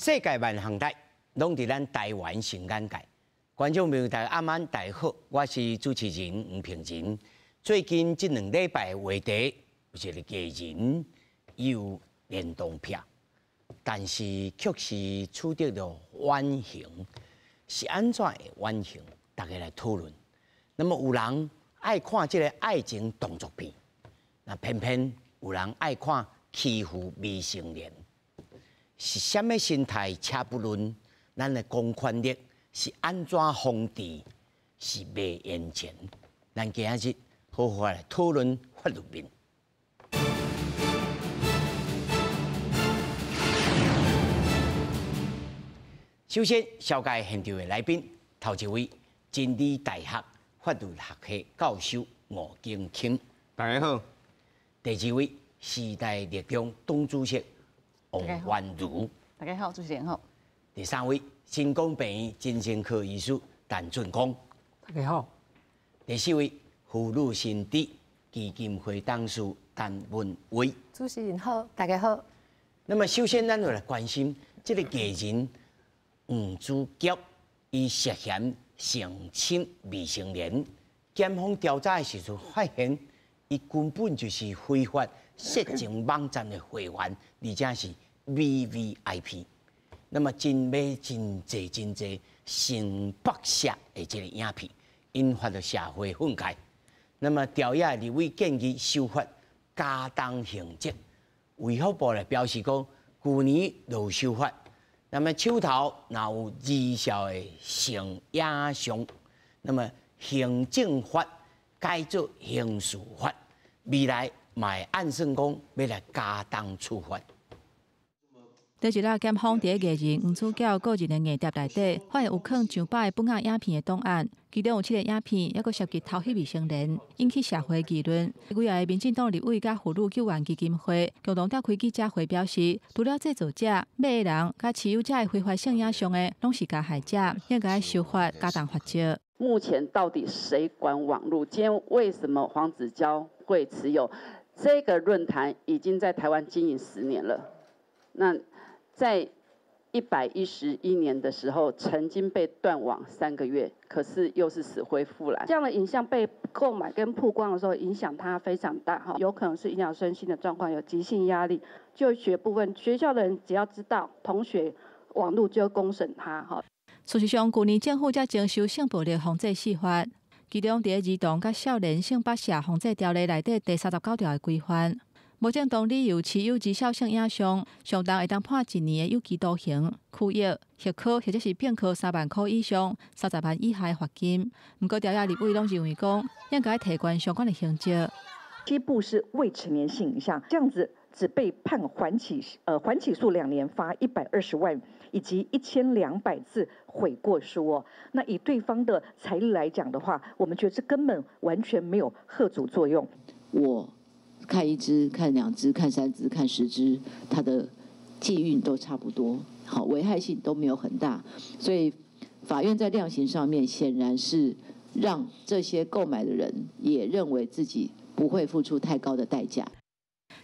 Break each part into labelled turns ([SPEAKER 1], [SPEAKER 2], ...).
[SPEAKER 1] 世界萬項代，攏佇咱台灣上眼界。觀眾朋友大家暗安，大家好，我是主持人吳平仁。最近這兩禮拜的話題，有一個藝人有戀童癖，但是卻是取得了緩刑，是按怎會緩刑？大家來討論。那麼有人愛看這個愛情動作片，那偏偏有人愛看欺負未成年，是啥物心態？且不論咱的公權力是按怎防治，是袂完全。咱今仔日好好來討論法律面。首先，紹介現場的來賓，頭一位，真理大學法律學系教授吳景欽，
[SPEAKER 2] 大家好。
[SPEAKER 1] 第二位，時代力量黨主席王婉如，
[SPEAKER 3] 大家好，主持人好。
[SPEAKER 1] 第三位，新光病院精神科醫師陳俊光，
[SPEAKER 4] 大家好。
[SPEAKER 1] 第四位，婦女新知基金會董事陳文威，
[SPEAKER 5] 主持人好，大家好。
[SPEAKER 1] 那麼首先，咱就來關心這個藝人黃子佼，伊涉嫌性侵未成年，檢方調查的時陣發現，伊根本就是非法色情網站的會員，而且是 VVIP。那麼真買真濟真濟性剝削的這個影片，引發了社會憤慨。那麼朝野立委建議修法加重刑責，衛福部來表示講，舊年就修法。那麼手頭若有兒少的性影像，那麼行政法改做刑事法，未來嘛會按算講欲來加重處罰。
[SPEAKER 6] 第一日，檢方佇藝人黃子佼個人的硬碟內底，發現有囥上百個本仔影片的檔案，其中有七個影片猶閣涉及偷翕未成年，引起社會議論。幾个民進黨立委佮婦女救援基金會共同召開記者會，表示，除了製造者、買的人佮持有這个非法性影像的，攏是加害者，應該修法加重罰則。
[SPEAKER 7] 目前到底誰管網路？今天為什麼黃子佼會持有這個論壇？已經在台灣經營10年了。那在111年的時候，曾經被斷網3個月，可是又是死灰復燃。
[SPEAKER 8] 這樣的影像被購買跟曝光的時候，影響他非常大哈，有可能是影響身心的狀況，有急性壓力。就學部分，學校的人只要知道同學網路就公審他哈。
[SPEAKER 6] 事實上，舊年政府才徵修性暴力防制四法，其中佇兒童佮少年性剝削防制條例內底第39條的規範。無正當理由持有兒少性影像，上重會當判一年的有期徒刑、拘役、核科或者是併科3萬箍以上30萬以下的罰金。毋過，朝野立委攏認為講，應該提懸相關的刑責。
[SPEAKER 9] 七部是未成年性影像，這樣子只被判緩起訴2年，罰120萬以及1200字悔過書哦。那以對方的財力來講的話，我們覺得這根本完全沒有嚇阻作用。
[SPEAKER 10] 我看一支、看兩支、看三支、看10支，它的禁運都差不多，好，危害性都沒有很大，所以法院在量刑上面顯然是讓這些購買的人也認為自己不會付出太高的代價。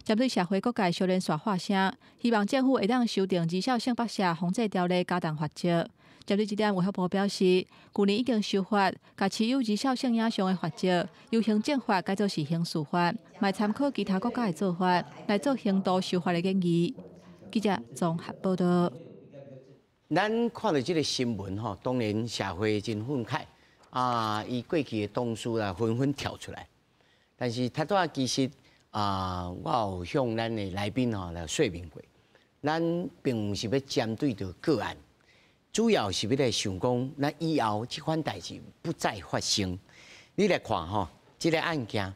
[SPEAKER 6] 針對社會各界相連紲喊聲，希望政府會當修訂兒少性剝削防制條例，加重罰則。針對這點，衛福部表示，舊年已經修法，共持有兒少性影像的罰則由行政法改做是刑事法，嘛參考其他國家的做法來做刑度修法的建議。記者綜合報道。
[SPEAKER 1] 咱看到這個新聞吼，當然社會真憤慨啊！伊過去的同事啦，紛紛跳出來。但是頭拄仔其實啊，我有向咱的來賓吼來說明過，咱並毋是欲針對著個案。主要是欲來想講，咱以後這款代誌不再發生。你來看吼，這個案件，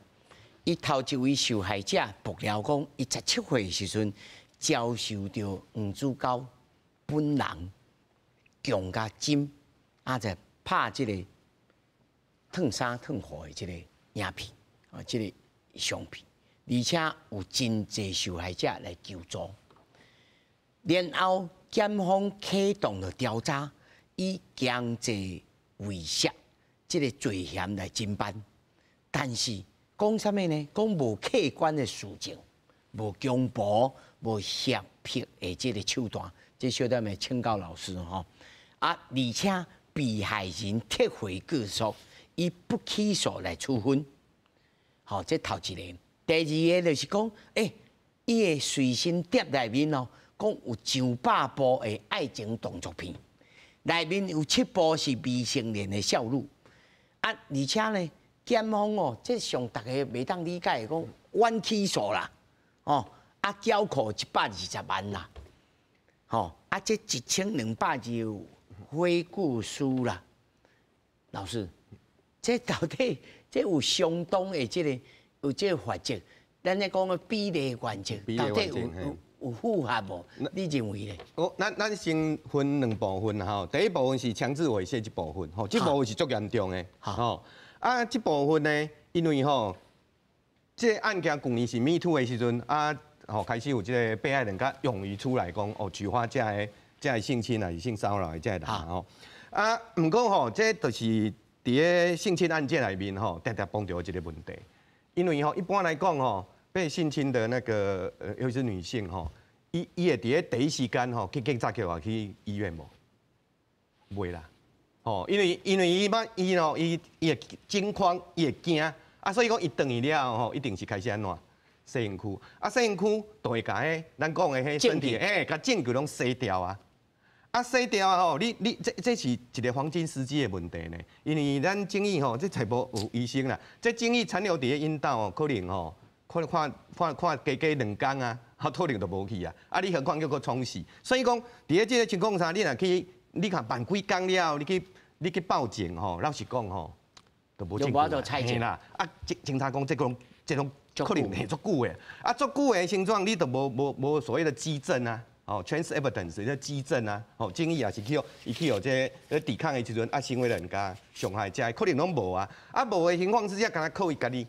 [SPEAKER 1] 伊頭一位受害者爆料講，伊17歲的時陣遭受著黃子佼本人強共針，啊，就拍這個脫衫脫褲的這個影片，啊，這個相片，而且有真濟受害者來求助，然後檢方啟動了調查，以強制猥褻這個罪嫌來偵辦，但是講啥物呢？講無客觀的事證，無強暴、無脅迫的這個手段，這小點的請教老師吼。啊，而且被害人撤回告訴，以不起訴來處分。好，這頭一個。第二個就是講，伊的隨身碟內面哦，講有上百部的愛情動作片，內面有七部是未成年的少女。啊，而且呢，檢方哦，這上逐家袂當理解的講，緩起訴啦，哦，啊，繳扣120萬啦，吼，啊，這1200字悔過書啦，老師，這到底這有相當的這個有這個法則，咱咧講的比例原則，到底有符合無？你認為咧？
[SPEAKER 2] 我咱先分兩部分吼，第一部分是強制猥褻這部分，吼，這部分是足嚴重的，吼。啊，這部分呢，因為吼，這個案件舊年是 Me Too 的時陣，啊，吼開始有這個被害人較勇於出來講，哦，舉發這個性侵還是性騷擾的這個人吼。啊，毋過吼，這就是佇咧性侵案件內面吼，定定碰著一個問題，因為吼，一般來講吼，被性侵的那個，尤其是女性吼，伊會佇咧第一時間吼去警察局或去醫院無？袂啦，吼，因為伊捌伊吼，伊會驚慌，伊會驚，啊，所以講伊轉去了後吼，一定是開始按怎洗身軀，啊，洗身軀就會共彼咱講的彼身體，共證據攏洗掉啊，啊，洗掉啊吼，你這是一個黃金時機的問題呢，因為咱精液吼，這揣無有醫生啦，這精液殘留佇咧陰道哦，可能吼，看看看看加加兩工啊，可能就無去啊，啊，你何況閣閣沖洗，所以講佇咧這個情況下，你若去，你看辦幾工了後，你去報警吼，老實講吼，都無證據啦。啊，警察講這種這種可能會足久的，啊，足久的情況，你都無所謂的跡證啊，哦，trace evidence 這跡證啊，哦，精液也是去予伊去予這個抵抗的時陣，啊，行為人共傷害者可能攏無啊，啊，無的情況之下，敢若靠伊家己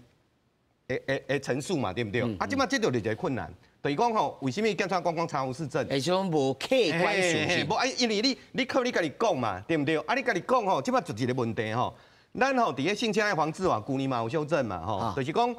[SPEAKER 2] 會陳述嘛，對毋對？啊，這擺這就是一個困難，就是講吼，為啥物檢察官講查無實證？
[SPEAKER 1] 會講無客觀事實。
[SPEAKER 2] 無啊，因為你靠你家己講嘛，對毋對？啊，你家己講吼，這擺就一個問題吼。咱吼佇咧性侵害防治法，舊年嘛有修正嘛，吼，就是講，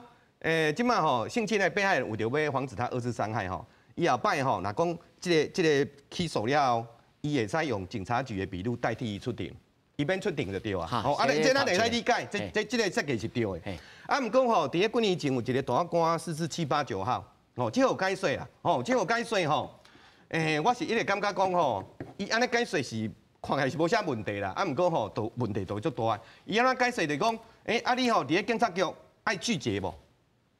[SPEAKER 2] 這擺吼性侵的被害人為著欲防止他二次傷害吼，伊後擺吼，若講這個起訴了後，伊會使用警察局的筆錄代替伊出庭。伊免出庭就對啊。吼，啊，這咱會使理解，這個設計是對的。啊，毋過吼，佇咧幾年前有一個大法官44789號，吼，這號解說啦，吼，這號解說吼，我是一直感覺講吼，伊按呢解說是看起來是無啥問題啦，啊，毋過吼，都問題都足大。伊按怎解說就講，啊，你吼佇咧警察局愛具結無？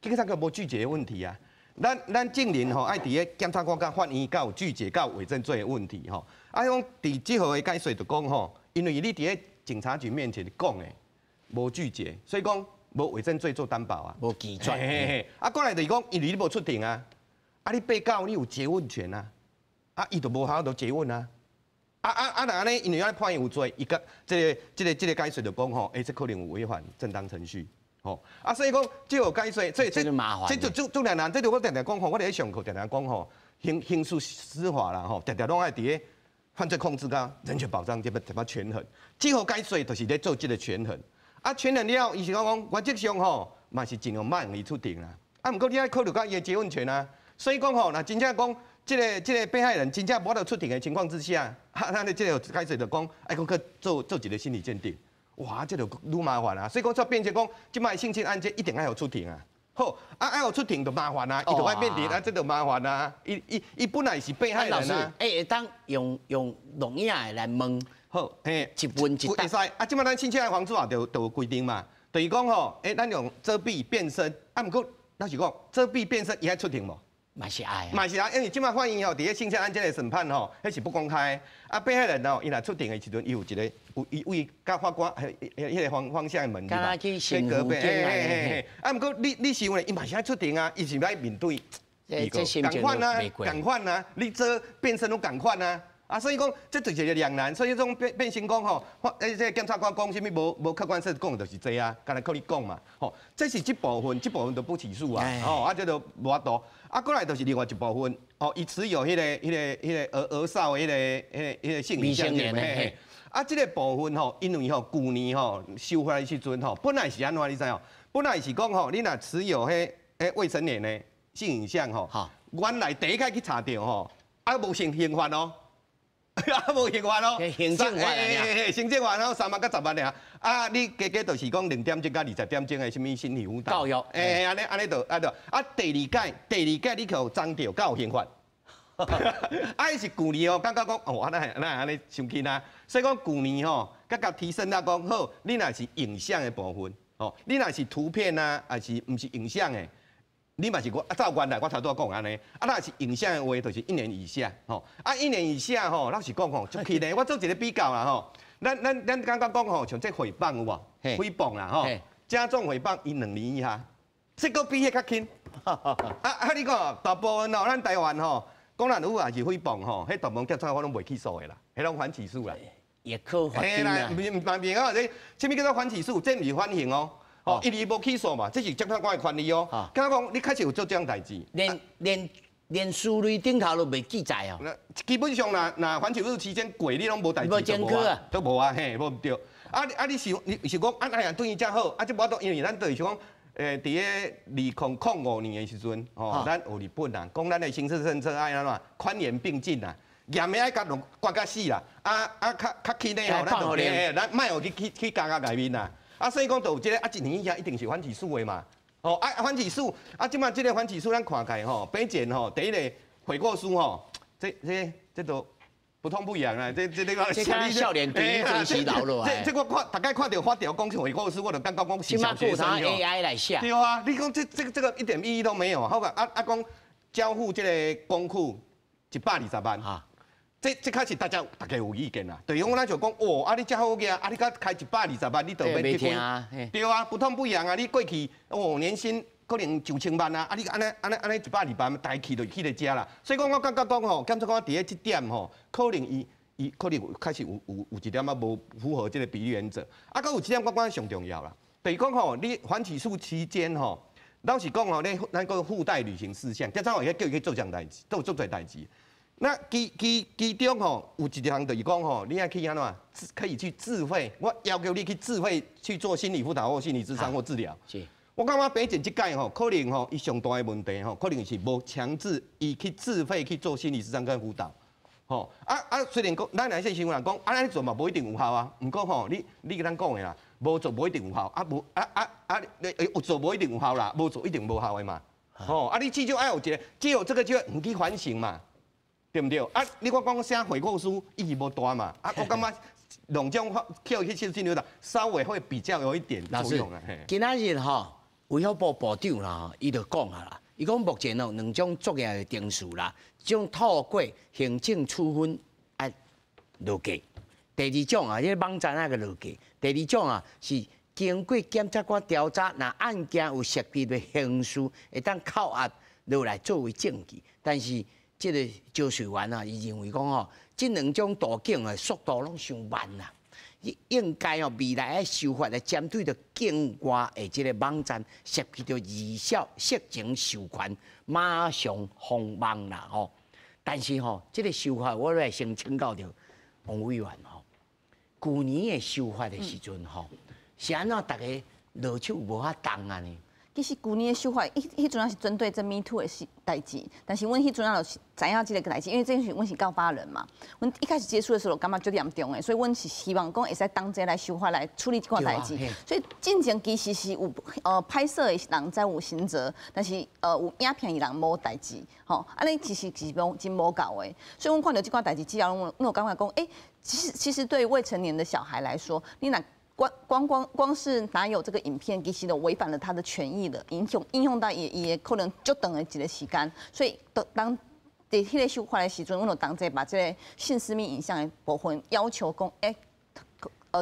[SPEAKER 2] 警察局無具結的問題啊。咱證人吼愛佇咧檢察官佮法院佮有具結、佮有偽證罪的問題吼。啊，講佇這號的解說就講吼，因為你佇咧警察局面前講的無具結，所以講無偽證罪做擔保啊。
[SPEAKER 1] 無拒絕。
[SPEAKER 2] 啊，過來就是講，因為你無出庭啊，啊，你被告你有詰問權啊，啊，伊就無法度詰問啊。啊，若按呢，因為按呢判伊有罪，伊共這個解說就講吼，這可能有違反正當程序。吼，啊，所以講這個解說，這
[SPEAKER 1] 這麻煩，
[SPEAKER 2] 這就足足兩難。這就我定定講吼，我佇咧上課定定講吼，刑事司法啦吼，定定攏愛佇咧犯罪控制佮人權保障這邊怎麼權衡？這號解說就是咧做這個權衡。啊，權衡了後，伊是講原則上吼，嘛是盡量莫予伊出庭啦。啊，毋過你愛考慮到伊的詰問權啊。所以講吼，若真正講這個被害人真正無法度出庭的情況之下，啊，咱的這個解說就講愛閣去做一個心理鑑定。哇，這就愈麻煩啊！所以講，才變成講，這擺性侵案件一定愛予出庭啊。好，啊，愛予出庭就麻煩啊，伊就愛面臨啊，這就麻煩啊。伊本來是被害人啊。
[SPEAKER 1] 會當用錄影的來問，
[SPEAKER 2] 好，
[SPEAKER 1] 嘿，一問一答。
[SPEAKER 2] 會使啊，這擺咱性侵害防治法就有規定嘛，就是講吼，咱用遮蔽變聲，啊，毋過老實講，遮蔽變聲伊愛出庭無？
[SPEAKER 1] 嘛是愛，
[SPEAKER 2] 嘛是愛，因為這擺法院吼，佇咧性侵案件的審判吼，彼是不公開。啊，被害人哦，伊若出庭的時陣，伊有一個有伊為佮法官彼個方向的門，
[SPEAKER 1] 對吧？去隔壁，
[SPEAKER 2] 嘿嘿嘿。啊，毋過你想咧，伊嘛是愛出庭啊，伊是愛面對仝款啊，仝款啊，你做變聲攏仝款啊。啊，所以講這就是一個兩難，所以種變成講吼，這個檢察官講啥物無客觀事實講就是這啊，干焦靠你講嘛，吼，這是這部分，這部分就不起訴啊，吼，啊，這就無法度。啊，過來就是另外一部分，哦，伊持有彼個兒少的彼個性影像，嘿，啊，這個部分吼，因為吼，舊年吼修法的時陣吼，本來是按怎你知無？本來是講吼，你若持有彼未成年的性影像吼，原來第一擺去查著吼，啊無刑罰哦。啊，無刑罰咯，
[SPEAKER 1] 行政罰
[SPEAKER 2] 啊，行政罰咯，3萬佮10萬爾。啊，你加加就是講2點鐘佮20點鐘的啥物心理輔導。
[SPEAKER 1] 教育。
[SPEAKER 2] 欸，按呢按呢就按呢啊，第二屆第二屆你予爭著，才有刑罰。啊，伊是舊年哦，感覺講哦，按呢按呢按呢傷輕啊。所以講舊年吼，閣共提升到講好，你若是影像的部分，吼，你若是圖片啊，抑是毋是影像的？你嘛是我啊，照原來我頭拄仔講按呢，啊，若是影像的話，就是一年以下，吼，啊，一年以下吼，老實講吼，足輕的。我做一個比較啦，吼，咱感覺講吼，像這誹謗有無？誹謗啦，吼，加重誹謗，伊2年以下，這閣比彼較輕。啊啊，你講大部分吼，咱台灣吼，講咱有也是誹謗吼，彼大部分檢察官攏袂起訴的啦，彼攏緩起訴啦。
[SPEAKER 1] 也可罰金啦。
[SPEAKER 2] 毋是毋嘛袂啊，這啥物叫做緩起訴？這毋是緩刑哦。哦，因為無起訴嘛，這是檢察官的權利哦。檢察官，你確實有做這種代誌。
[SPEAKER 1] 連書類頂頭都袂記載哦。
[SPEAKER 2] 那基本上，若緩起訴期間過，你攏無代誌，
[SPEAKER 1] 無證據啊，
[SPEAKER 2] 都無啊，嘿，無毋對。啊啊，你想講啊，那樣對伊遮好，啊，這無法度，因為咱就是講，佇咧2005年的時陣，吼，咱有日本啊，講咱的刑事政策愛按怎寬嚴並進啊，嚴的愛共攏關較死啦，啊啊較較輕的吼，咱就咱莫予去去去加較外面啦。啊，所以講就有這個啊，一年以下一定是緩起訴的嘛。吼啊，緩起訴啊，這擺這個緩起訴咱看起來吼，比前吼，第一個悔過書吼，這都不痛不癢啊。這個
[SPEAKER 1] 這敢少年隊準時留落來。
[SPEAKER 2] 這我看，大概看著法條講是悔過書，我就感覺講是小學生。
[SPEAKER 1] AI 來寫。
[SPEAKER 2] 對啊，你講這個一點意義都沒有。好吧，啊啊講交付這個公庫120萬。這開始大家有意見啦，就是講咱就講哦，啊你遮好額，啊你閣開120萬，你就免結婚。對啊，不痛不癢啊！你過去哦年薪可能上千萬啊，啊你按呢按呢按呢120萬，大去就去咧遮啦。所以講我感覺講吼，檢察官佇咧這點吼，可能伊可能開始有一點仔無符合這個比例原則。啊，閣有一點我感覺上重要啦，就是講吼，你緩起訴期間吼，老實講吼，你咱講附帶履行事項，檢察官會叫伊去做這項代誌，做足濟代誌。那其中吼有一項就是講吼，你愛去按怎，可以去自費，我要求你去自費去做心理輔導或心理諮商或治療。
[SPEAKER 1] 是。
[SPEAKER 2] 我感覺比前這屆吼，可能吼伊上大的問題吼，可能是無強制伊去自費去做心理諮商跟輔導。吼啊啊！雖然講咱來說新聞人講，啊，按呢做嘛無一定有效啊。毋過吼，你共咱講的啦，無做無一定有效，啊無啊啊啊，你有做無一定有效啦，無做一定無效的嘛。吼啊！你至少愛有一個，只有這個就唔去反省嘛。對毋對？啊，你我講寫悔過書意義無大嘛？啊，我感覺兩種叫去心理輔導，稍微會比較有一點作用啊。
[SPEAKER 1] 今仔日吼，衛福部部長啦，伊就講啊啦，伊講目前哦兩種作業的程序啦，一種透過行政處分啊落價，第二種啊，這個網站那個落價，第二種啊是經過檢察官調查，若案件有涉及的刑事，會當扣押落來作為證據，但是這個招稅員啊，伊認為講吼，這兩種途徑的速度攏傷慢啦，應該哦未來愛修法來針對著境外的這個網站涉及著兒少色情授權，馬上封網啦吼。但是吼，這個修法我來先請教著王委員吼，舊年的修法的時陣吼，是按怎逐家落手無法動啊呢？
[SPEAKER 3] 其實舊年的修法，彼陣仔是針對這 Me Too 的事代誌，但是阮彼陣仔就是知影這個代誌，因為這是阮是告發人嘛。阮一開始接觸的時候，感覺足嚴重的，所以阮是希望講會使同齊來修法來處理這款代誌。所以進前其實是有拍攝的人才有刑責，但是有影片的人無代誌，吼，按呢其實是真無夠的。所以阮看著這款代誌之後，阮有感覺講，欸，其實對未成年的小孩來說，你若光是拿有這個影片，其實都違反了他的權益了，影響到伊可能足長的一個時間，所以當佇彼個修法的時陣，阮就同齊把這個性私密影像的部分要求講，欸，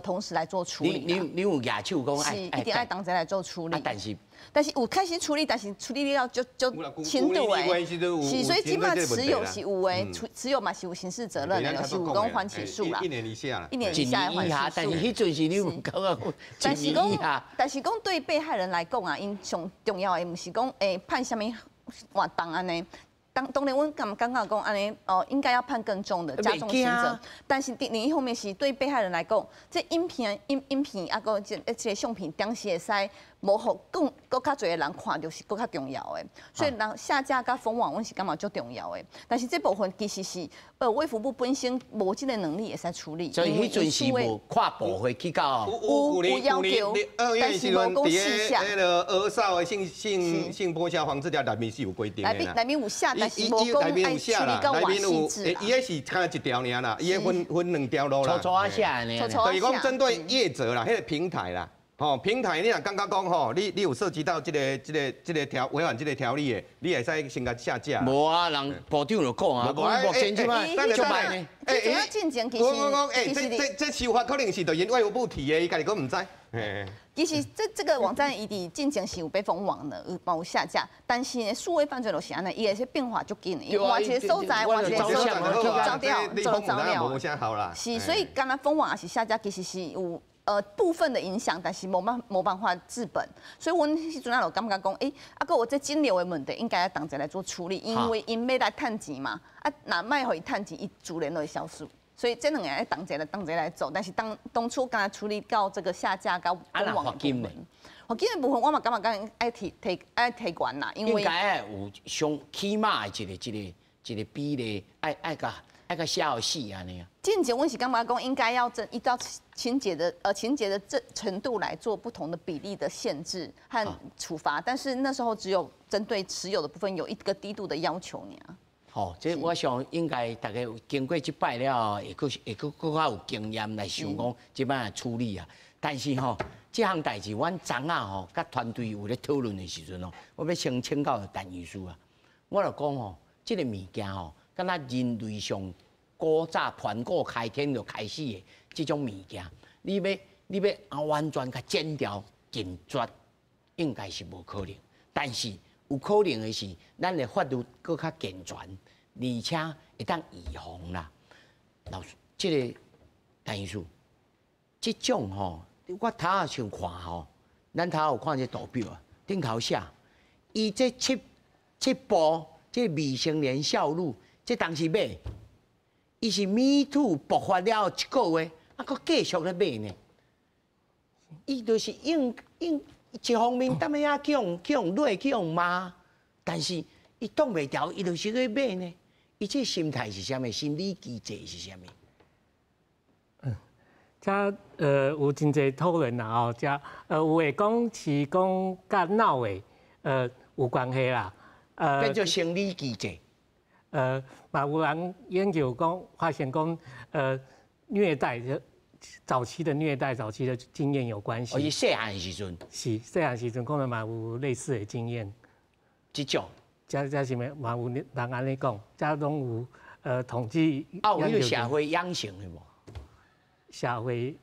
[SPEAKER 3] 同時來做處理。
[SPEAKER 1] 你有舉手講
[SPEAKER 3] 是一定愛同齊來做處理。
[SPEAKER 1] 但是
[SPEAKER 3] 但是有開始處理，但是處理了足足輕度的，是所以這擺持有是有的，持有嘛是有刑事責任的，是有講緩起訴啦。
[SPEAKER 2] 一年以下，
[SPEAKER 3] 一年以下緩起訴。
[SPEAKER 1] 但是彼陣時你有感覺
[SPEAKER 3] 但是講，但是講對被害人來講啊，𪜶上重要的毋是講判啥物偌重按呢。當然，阮感覺講按呢哦，應該要判更重的，加重刑責。但是另一方面是對被害人來講，這影片、影片啊，閣這個相片，當時會使無予更閣較濟的人看著是閣較重要的，所以人下架佮封網，阮是感覺足重要的。但是這部分其實是衛福部本身無這个能力會使處理。
[SPEAKER 1] 所以彼陣是無跨部會去到。
[SPEAKER 3] 有要求，但是無講細項。
[SPEAKER 2] 彼个兒少的性剝削防治條內面是有規定的啦。
[SPEAKER 3] 內面有寫，但是無講愛處理到偌細緻。
[SPEAKER 2] 伊彼是干焦一條爾啦，伊彼分兩條路啦。
[SPEAKER 1] 粗粗仔寫的。
[SPEAKER 2] 就是講針對業者啦，彼个平台啦。吼，平台你若感覺講吼，你有涉及到這个條違反這個條例的，你會使先共下架。
[SPEAKER 1] 無啊，人部長就講啊，目前這擺足歹呢。
[SPEAKER 3] 欸，這進前其實，
[SPEAKER 2] 這修法可能是就𪜶衛福部提的，伊家己閣毋知。
[SPEAKER 3] 其實這個網站伊佇進前是有被封網的，有嘛有下架，但是呢，數位犯罪就是按呢，伊的這變化足緊，換一個所在，換一個所在，走掉，就走了。是，所以敢若封網抑是下架，其實是有部分的影響，但是無辦法治本，所以阮彼陣仔就感覺講，欸，啊，閣有這金流的問題，應該愛同齊來做處理，因為𪜶欲來趁錢嘛，啊，若莫予伊趁錢，伊自然就會消失。所以這兩个愛同齊來做，但是當初敢若處理到這個下架佮封網的部分，罰金的部分我嘛感覺講愛提提愛提懸啦，因為
[SPEAKER 1] 應該愛有上起碼的一個比例，愛共寫予死按呢啊。
[SPEAKER 3] 進前阮是感覺講應該要依照情節的這程度來做不同的比例的限制和處罰，但是那時候只有針對持有的部分有一個低度的要求爾。
[SPEAKER 1] 吼，這我想應該大家經過這擺了後，會閣較有經驗來想講這擺處理啊。但是吼，這項代誌，阮昨仔吼，佮團隊有咧討論的時陣吼，我欲先請教陳醫師啊。我就講吼，這个物件吼，敢若人類上古早盤古開天就開始的這種物件，你欲啊完全共剪掉、禁絕，應該是無可能。但是有可能的是，咱的法律閣較健全，而且會當預防啦。老師，這个陳醫師，這種吼，我頭仔想看吼，咱頭有看這圖表啊，頂頭寫，伊這七部這未成年少女，這當時買，伊是 Me Too 爆發了後一個月，啊，閣繼續咧買呢。伊就是應應一方面，踮遐去予掠去予罵，但是伊擋袂牢，伊就是去買呢。伊這心態是啥物？心理機制是啥物？
[SPEAKER 4] 遮有真濟討論啦吼，遮有的講是講佮腦的有關係啦，
[SPEAKER 1] 變做生理機制。
[SPEAKER 4] 嘛有人研究講，發現講虐待早期的虐待、早期的經驗有關係。
[SPEAKER 1] 哦，伊細漢時陣。
[SPEAKER 4] 是細漢時陣可能嘛有類似的經驗。
[SPEAKER 1] 這種。
[SPEAKER 4] 這是嘛有人按呢講，這攏有統計。
[SPEAKER 1] 啊，有彼个社會養成的無？
[SPEAKER 4] 社會，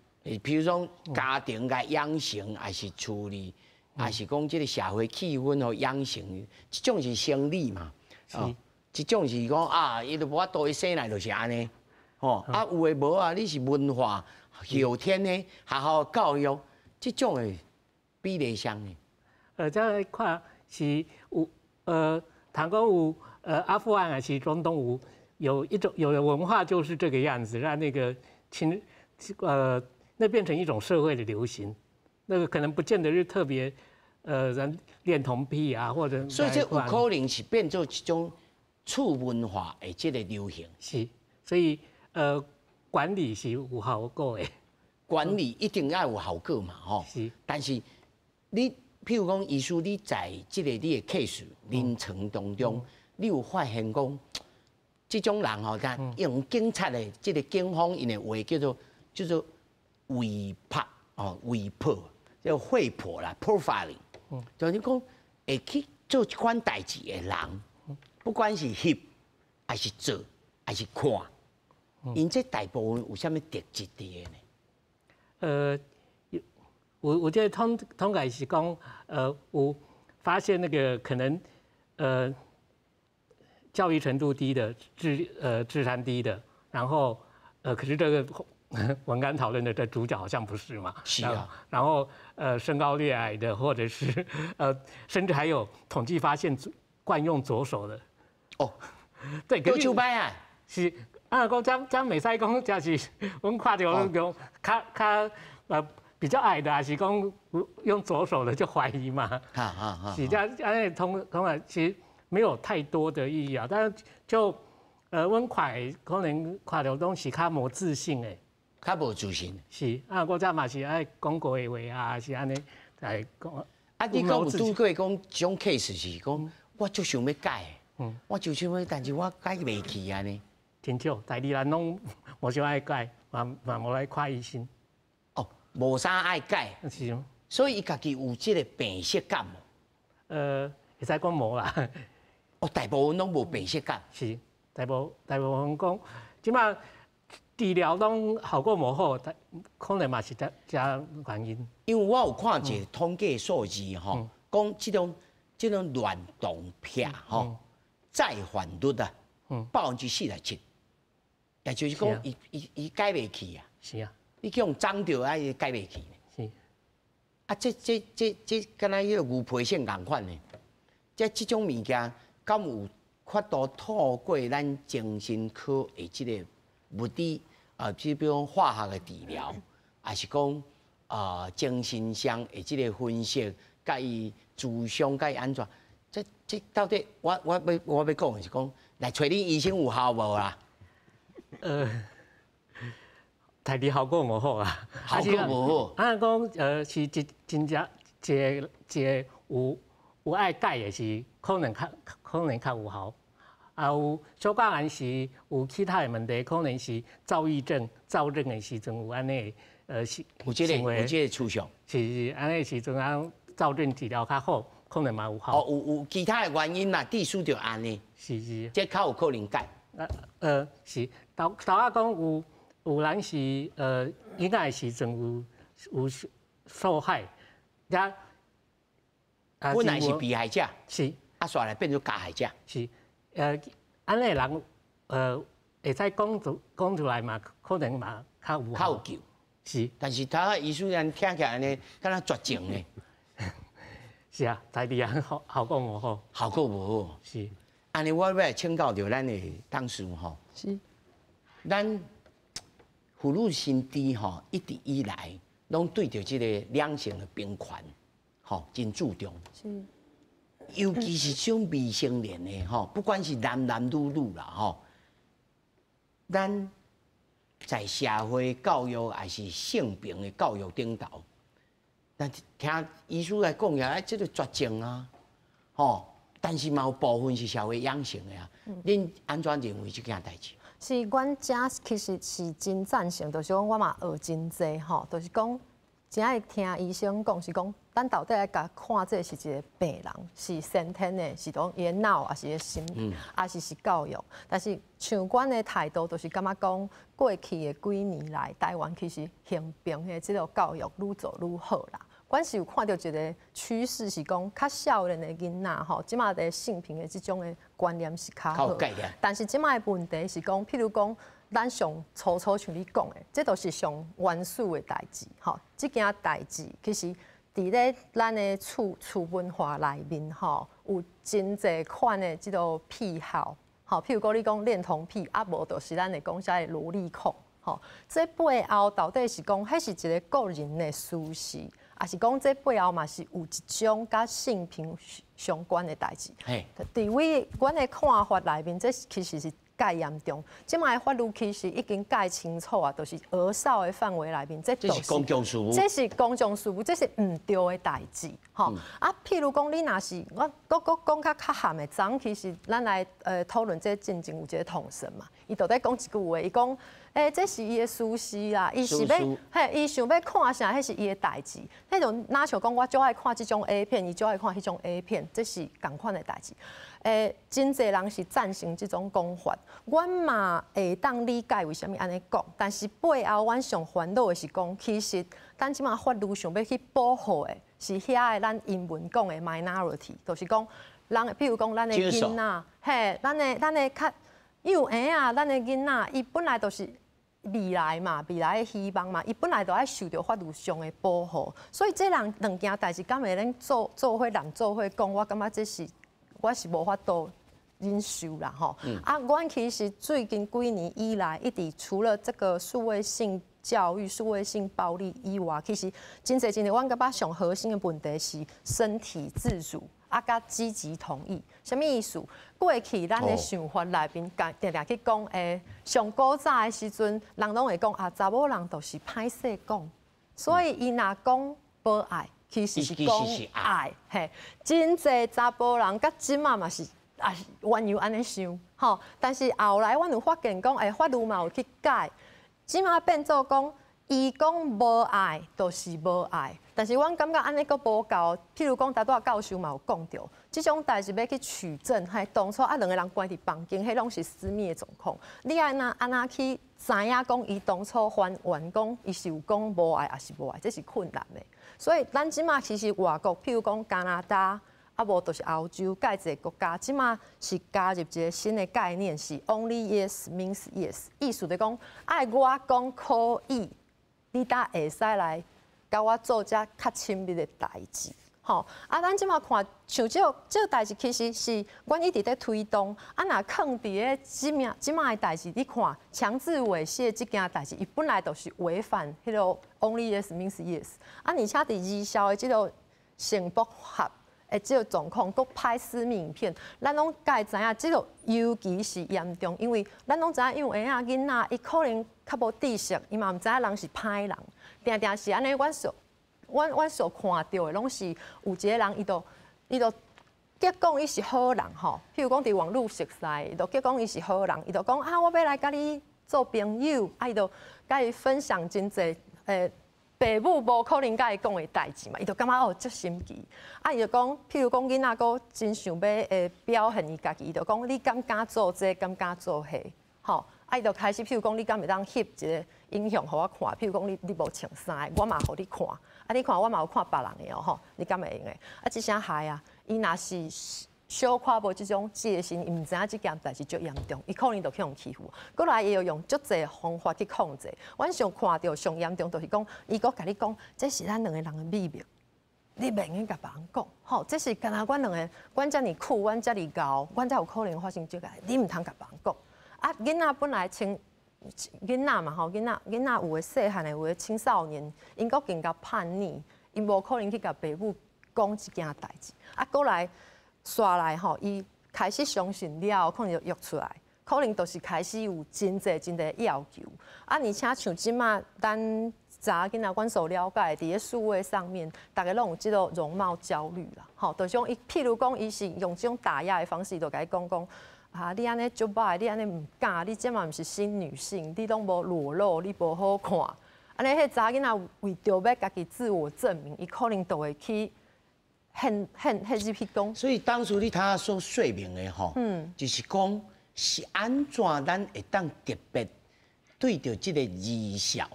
[SPEAKER 1] 比如講家庭共養成，還是處理，還是講這个社會氣氛予養成，這種是生理嘛？
[SPEAKER 4] 是。
[SPEAKER 1] 這種是講啊，伊都無法度，伊生來就是按呢，吼啊有的無啊，你是文化後天的學校教育，這種的比例上呢？
[SPEAKER 4] 這看是有談講有阿富汗還是中東有一種有的文化就是這個樣子，讓那個親那變成一種社會的流行，那個可能不見得是特別人戀童癖啊，或者
[SPEAKER 1] 所以這有可能是變做一種次文化的這個流行。
[SPEAKER 4] 是，所以管理是有效果的，
[SPEAKER 1] 管理一定要有效果嘛，吼。
[SPEAKER 4] 是，
[SPEAKER 1] 但是你譬如講，醫師你在這个你的 case 臨床當中，你有發現講，這種人吼，他用警察的這个警方𪜶的話叫做偽拍哦，偽破叫賄賂啦，profiling，就是講會去做這款代誌的人，不管是翕，還是做，還是看，𪜶這大部分有啥物特質佇个呢？
[SPEAKER 4] 我覺得統計是講，有發現那個可能，教育程度低的，智商低的，然後，可是這個我們剛討論的這主角好像不是嘛？
[SPEAKER 1] 是啊。
[SPEAKER 4] 然後，身高略矮的，或者是甚至還有統計發現慣用左手的。
[SPEAKER 1] 哦，
[SPEAKER 4] 對，
[SPEAKER 1] 閣手䆀啊？
[SPEAKER 4] 是啊，講這袂使講，這是阮看著講較較。比較矮的，還是講用左手的就懷疑嘛。是這樣，按呢通通常其實沒有太多的意義啊。但是就阮看可能看著攏是較無自信的，
[SPEAKER 1] 較無自信。
[SPEAKER 4] 是啊，我這嘛是愛講過的話啊，是按呢來講。
[SPEAKER 1] 啊，你講有拄過講這種 case 是講，我足想欲改，我就想欲，但是我改袂去按呢。
[SPEAKER 4] 真少，大二人攏無想愛改，嘛嘛無來看醫生。
[SPEAKER 1] 哦，無啥愛改。
[SPEAKER 4] 是。
[SPEAKER 1] 所以伊家己有這個病識感無？
[SPEAKER 4] 會使講無啦。
[SPEAKER 1] 哦，大部分攏無病識感。
[SPEAKER 4] 是，大部分講，這馬治療攏效果無好，可能嘛是這這原因。
[SPEAKER 1] 因為我有看一個統計數字吼，講這種戀童癖吼，再犯率啊，47%，也就是講，伊改袂去啊。
[SPEAKER 4] 是啊。
[SPEAKER 1] 你去予裝著啊，伊改袂去。
[SPEAKER 4] 是。
[SPEAKER 1] 啊，這敢若彼個牛皮癬仝款呢？這種物件，敢有法度透過咱精神科的這個物理啊，比如講化學的治療，還是講啊精神上的這個分析，佮伊諮商，佮伊按怎？這到底我欲講的是講，來揣恁醫生有效無啦？
[SPEAKER 4] 代誌效果無好啊，
[SPEAKER 1] 效果無好。
[SPEAKER 4] 啊，講是一真正一個一個有愛改的是可能較有效，啊有小可人是有其他的問題，可能是躁鬱症、躁症的時陣有按呢是
[SPEAKER 1] 有這個趨向。
[SPEAKER 4] 是按呢時陣啊，躁症治療較好，可能嘛有效。
[SPEAKER 1] 哦，有其他的原因啦，致使著按呢。
[SPEAKER 4] 是是。
[SPEAKER 1] 這較有可能改。
[SPEAKER 4] 是，頭頭仔講有人是囡仔的時陣有受害，也
[SPEAKER 1] 本來是被害者，啊，煞來變做加害者。
[SPEAKER 4] 是，按呢人，會使講出來嘛，可能嘛較有
[SPEAKER 1] 較有救。
[SPEAKER 4] 是，
[SPEAKER 1] 但是他醫師按呢聽起來按呢，敢若絕症呢。
[SPEAKER 4] 是啊，代誌啊，效果無好。
[SPEAKER 1] 效果無好。
[SPEAKER 4] 是。
[SPEAKER 1] 按呢，我欲來請教著咱的董事吼。
[SPEAKER 10] 是。
[SPEAKER 1] 咱婦女新知吼，一直以來攏對著這個兩性的平權，吼，真注重。尤其是這種未成年的吼，不管是男男女女啦吼，咱在社會教育還是性平的教育頂頭，咱聽醫師來講呀，這個絕症啊，吼，但是嘛有部分是社會養成的啊。恁按怎認為這件代誌？
[SPEAKER 5] 是，阮遮其實是真贊成，就是講我嘛學真濟吼，就是講真愛聽醫生講，是講咱到底愛共看這是一個病人，是先天的，是講伊的腦，抑是伊的心，抑是教育。但是像阮的態度，就是感覺講過去的幾年來，台灣其實性平的這個教育愈做愈好啦。阮是有看著一個趨勢，是講較少年的囡仔吼，這馬佇性平的這種的觀念是較好。但是這馬的問題是講，譬如講，咱上初初像你講的，這都是上原始的代誌，吼。這件代誌其實佇咧咱的厝文化內面吼，有真濟款的這個癖好，吼，譬如講你講戀童癖，啊無就是咱會講啥的蘿莉控，吼。這背後到底是講，彼是一個個人的私事，抑是講這背後嘛是有一種佮性平相關的代誌。佇位阮的看法內面，這其實是蓋嚴重。這馬的法律其實已經蓋清楚啊，就是兒少的範圍內面，這
[SPEAKER 1] 這是公共事務，
[SPEAKER 5] 這是公共事務，這是毋對的代誌。吼啊，譬如講，你若是我閣講較含的，昨其實咱來討論這進前有一個統神嘛，伊就咧講一句話，伊講。這是伊的私事啦，伊是欲，嘿，伊想欲看啥，彼是伊的代誌。彼種若像講，我足愛看這種 A 片，伊足愛看彼種 A 片，這是仝款的代誌。真濟人是贊成這種講法，阮嘛會當理解為啥物按呢講，但是背後阮上煩惱的是講，其實咱這馬法律想欲去保護的，是遐个咱英文講的 minority，就是講人，譬如講咱的囡仔，嘿，咱的較幼嬰仔，咱的囡仔，伊本來就是未來嘛，未來的希望嘛，伊本來就愛受著法律上的保護，所以這人兩件代誌，敢會恁做伙人做伙講，我感覺這是我是無法度忍受啦吼。啊，阮其實最近幾年以來，一直除了這個數位性教育、數位性暴力以外，其實真濟真濟，阮感覺上核心的問題是身體自主，啊，佮積極同意，啥物意思？過去咱的想法內面，定定去講，上古早的時陣，人攏會講啊，查某人就是歹勢講，所以伊若講無愛，其實是講愛，嘿，真濟查埔人佮這馬嘛是啊，原有按呢想，吼，但是後來阮有發現講，法律嘛有去改，這馬變做講，伊講無愛，就是無愛。但是阮感覺按呢閣無夠，譬如講，頭拄仔教授嘛有講著，這種代誌欲去取證，嘿，當初啊兩個人關佇房間，彼攏是私密的狀況，你愛按怎去知影講伊當初還原講，伊是有講無愛，抑是無愛，這是困難的。所以咱這馬其實外國，譬如講加拿大，啊無就是歐洲，蓋濟國家，這馬是加入一個新的概念，是 Only Yes means Yes，意思就講愛我講可以，你才會使來共我做遮較親密的代誌，吼！啊，咱這馬看，像這個代誌，其實是阮一直咧推動。啊，若囥佇咧這名這馬的代誌，你看強制猥褻這件代誌，伊本來就是違反彼個 Only Yes means Yes。啊，而且佇兒少的這個性剝削的這個狀況，閣拍私密影片，咱攏該知影，這個尤其是嚴重，因為咱攏知影有的啊囡仔，伊可能較無知識，伊嘛毋知影人是歹人。定定是按呢，阮所看著的，攏是有一個人，伊就結講伊是好人吼。譬如講佇網路熟似，伊就結講伊是好人，伊就講啊，我欲來共你做朋友，啊，伊就共伊分享真濟爸母無可能共伊講的代誌嘛，伊就感覺哦足神奇。啊，伊就講，譬如講囡仔閣真想欲表現伊家己，伊就講你敢敢做這個，敢敢做彼個，吼。啊，伊就開始，譬如講你敢會當翕一個影像予我看，譬如講你無穿衫，我嘛予你看。啊，你看我嘛有看別人的哦，吼，你敢會用的？啊，這聲害啊，伊若是小可無這種戒心，伊毋知影這件代誌足嚴重，伊可能就去予欺負。閣來伊會用足濟方法去控制。阮上看著上嚴重，就是講，伊閣共你講，這是咱兩個人的秘密。你袂用共別人講，吼，這是干焦阮兩个，阮遮爾久，阮遮爾𠢕，阮才有可能發生這個，你毋通共別人講。啊，囡仔本來青囡仔嘛吼，囡仔有的細漢的有的青少年，𪜶閣更加叛逆，𪜶無可能去共爸母講這件代誌。啊，閣來煞來吼，伊開始相信了後，可能就約出來，可能就是開始有真濟真濟要求。啊，而且像這馬咱查囡仔，阮所了解，佇咧數位上面，逐家攏有這個容貌焦慮啦，吼，就是講伊，譬如講，伊是用這種打壓的方式，就共伊講講。啊！你按呢足歹，你按呢毋敢，你這嘛毋是新女性，你攏無裸露，你無好看。按呢，彼查囡仔為著欲家己自我證明，伊可能就會去現現現入去講。
[SPEAKER 1] 所以當初你頭所說明的吼，就是講是按怎咱會當特別對著這個兒少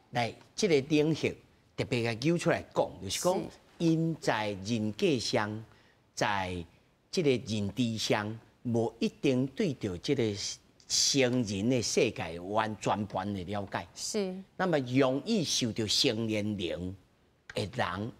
[SPEAKER 1] 來這個領域特別共揪出來講，就是講𪜶在人格上，在這個認知上。無一定對著這個成人的世界完全盤的了解，那麼容易受著成年人的人，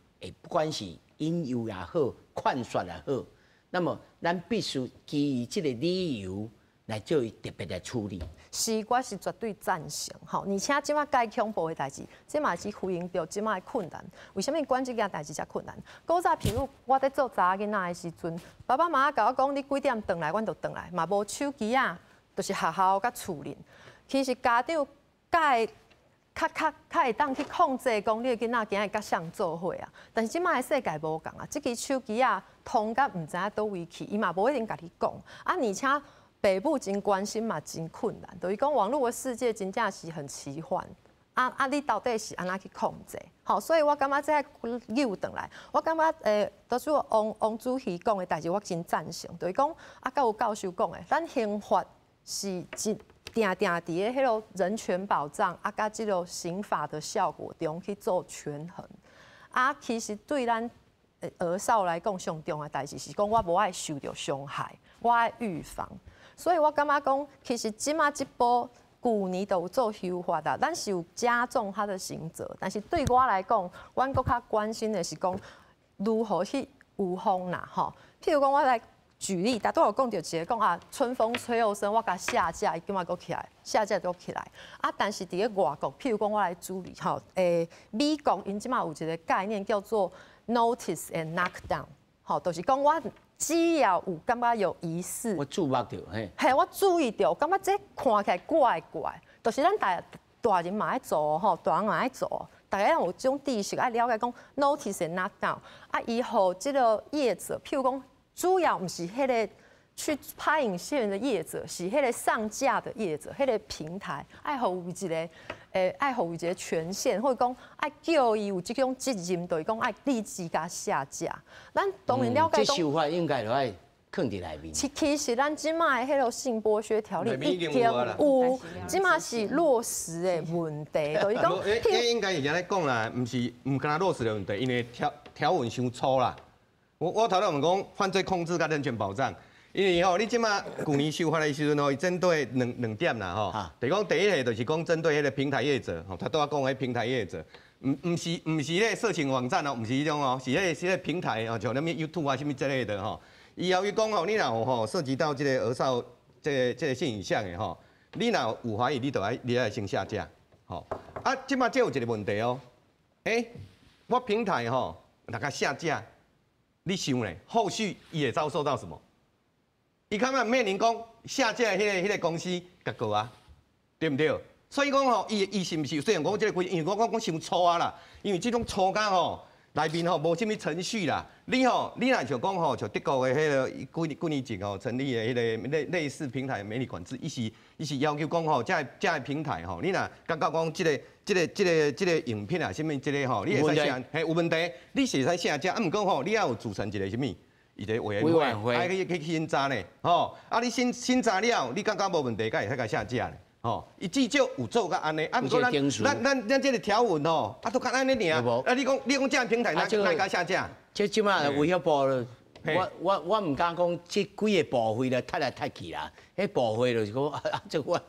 [SPEAKER 1] 不管是引誘也好，勸說也好，那麼咱必須基於這個理由來做特別的處理。
[SPEAKER 5] 是，我是絕對贊成吼，而且這馬蓋恐怖的代誌，這嘛是呼應著這馬的困難。為啥物管這件代誌遮困難？古早譬如我佇做查某囡仔的時陣，爸爸媽媽共我講，你幾點轉來，阮就轉來，嘛無手機仔，就是學校佮厝裡。其實家長較較會當去控制，講你的囡仔今日佮誰做伙啊？但是這馬的世界無仝啊，這支手機仔通甲毋知影佗位去，伊嘛無一定共你講。啊，而且爸母真關心嘛，真困難。就是講網路的世界真正是很奇幻。啊啊！你到底是按怎去控制？吼，所以我感覺這扭轉來，我感覺拄拄王王主席講的代誌，我真贊成。就是講啊，閣有教授講的，咱刑法是一定定佇咧彼個人權保障啊，佮這個刑法的效果中去做權衡。啊，其實對咱兒少來講，上重要的代誌是講，我無愛受著傷害，我愛預防。所以我感覺講，其實這馬這波舊年都有做修法啦，咱是有加重他的刑責，但是對我來講，阮閣較關心的是講如何去預防啦，吼。譬如講，我來举例，大拄有講著一个講啊，春風吹又生，我共下架，伊感覺閣起來，下架閣起來。啊，但是佇咧外國，譬如講我來舉例吼，美國𪜶這馬有一个概念叫做 notice and knock down，吼，就是講我只要有感覺有疑似，
[SPEAKER 1] 我注目著，嘿，
[SPEAKER 5] 嘿，我注意著，感覺這看起來怪怪，就是咱大人嘛愛做吼，大人嘛愛做。大家有這種知識愛了解講 notice and knock down，啊，伊予這个業者，譬如講，主要毋是彼个去拍影片的業者，是彼个上架的業者，彼个平台愛予伊一个，愛予伊一个權限，或者講愛叫伊有這種責任，就是講愛立即共下架。咱當然了解
[SPEAKER 1] 講，這修法應該就愛囥佇內面。
[SPEAKER 5] 其實咱這馬的彼个性剝削條例已經有，這馬是落實的問題，就是講。
[SPEAKER 2] 欸，應該是按呢講啦，毋是毋敢落實的問題，因為條文傷粗啦。我頭拄講犯罪控制佮人權保障，因為吼，你這馬舊年修法的時陣吼，伊針對兩點啦吼。就是講第一个就是講針對彼个平台業者，吼，他拄仔講彼平台業者，毋是彼个色情網站哦，毋是彼種哦，是彼個平台哦，像啥物 YouTube 啊，啥物之類的吼。伊要求講吼，你若有吼涉及到這个兒少這個性影像的吼，你若有懷疑，你愛先下架，吼。啊，這馬這有一个問題哦，欸，我平台吼，若共下架。你想咧，後續伊會遭受到什麼？伊可能面臨講下架彼個公司共告啊，對毋對？所以講吼，伊是毋是雖然講這个規定，因為我講講傷粗啊啦，因為這種粗甲吼內面吼無啥物程序啦。你吼，你若像講吼，像德國的彼个幾幾年前吼成立的彼个類似平台媒體管制，伊是要求講吼，這个平台吼，你若感覺講這個影片啊，啥物這个吼，你會使下，嘿有問題，你是會使下架，啊，毋過吼，你愛有組成一個啥物？一个委員會，愛去審查呢，吼，啊，你審查了，你感覺無問題，才會使共下架呢，吼，伊至少有做甲按呢，啊，毋過咱這个條文吼，啊，都較按呢爾，啊，你講這个平台哪共下架？
[SPEAKER 1] 這這馬衛福部，我毋敢講這幾个部會咧，踢來踢去啦。彼部會就是講，啊，這我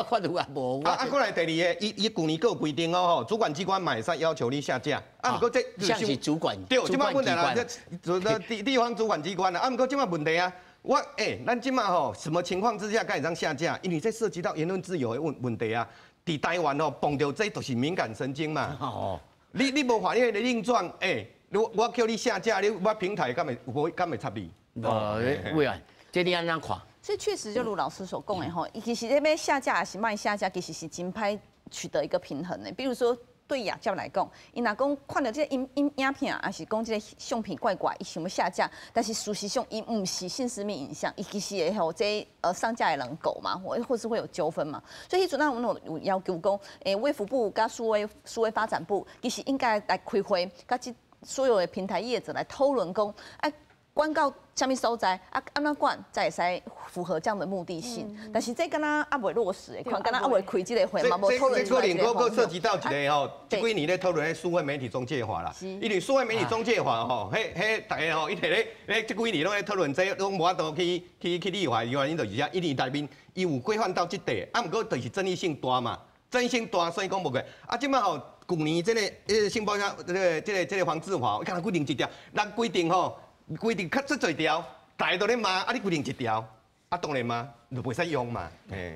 [SPEAKER 1] 法律也無。
[SPEAKER 2] 啊啊，過來第二个，伊舊年閣有規定哦，吼，主管機關嘛會使要求你下架。啊，毋過這
[SPEAKER 1] 像是主管，
[SPEAKER 2] 對，這馬問題啦，這地方主管機關啦。啊，毋過這馬問題啊，我欸，咱這馬吼，什麼情況之下會當下架？因為這涉及到言論自由的問題啊。佇台灣吼，碰著這就是敏感神經嘛。哦。你無法院的令狀，欸，我叫你下架，你我平台敢會無敢會插你？
[SPEAKER 1] 哦，委員，這你按怎看？
[SPEAKER 3] 這確實就如老師所講的吼，其實這欲下架抑是莫下架，其實是真歹取得一個平衡的。比如說對業者來講，伊若講看著這个影片，抑是講這个相片怪怪，伊想欲下架，但是事實上伊毋是性私密影像，伊其實會予這上架的人告嘛，或是會有糾紛嘛。所以彼陣仔阮有要求講，衛福部佮數位發展部，其實應該來開會，佮這所有的平台業者來討論講，哎，管到啥物所在，啊，按怎管才會使符合這樣的目的性？但是這敢若猶未落實的，看敢若猶未開這个會嘛，無討論
[SPEAKER 2] 出來。這可能閣涉及到一个吼，這幾年咧討論彼數位媒體中介法啦。因為數位媒體中介法吼，彼彼大家吼一直咧咧這幾年攏咧討論這，攏無法度去立法，原因就是遮，因為內面伊有規範到這塊，啊，毋過就是爭議性大嘛，爭議性大，所以講無過。啊，這馬吼，舊年這個性剝削，這個黃志華，伊敢若規定一條，人規定吼。規定較足濟條，大家都咧罵，啊你規定一條，啊當然嘛，就袂使用嘛。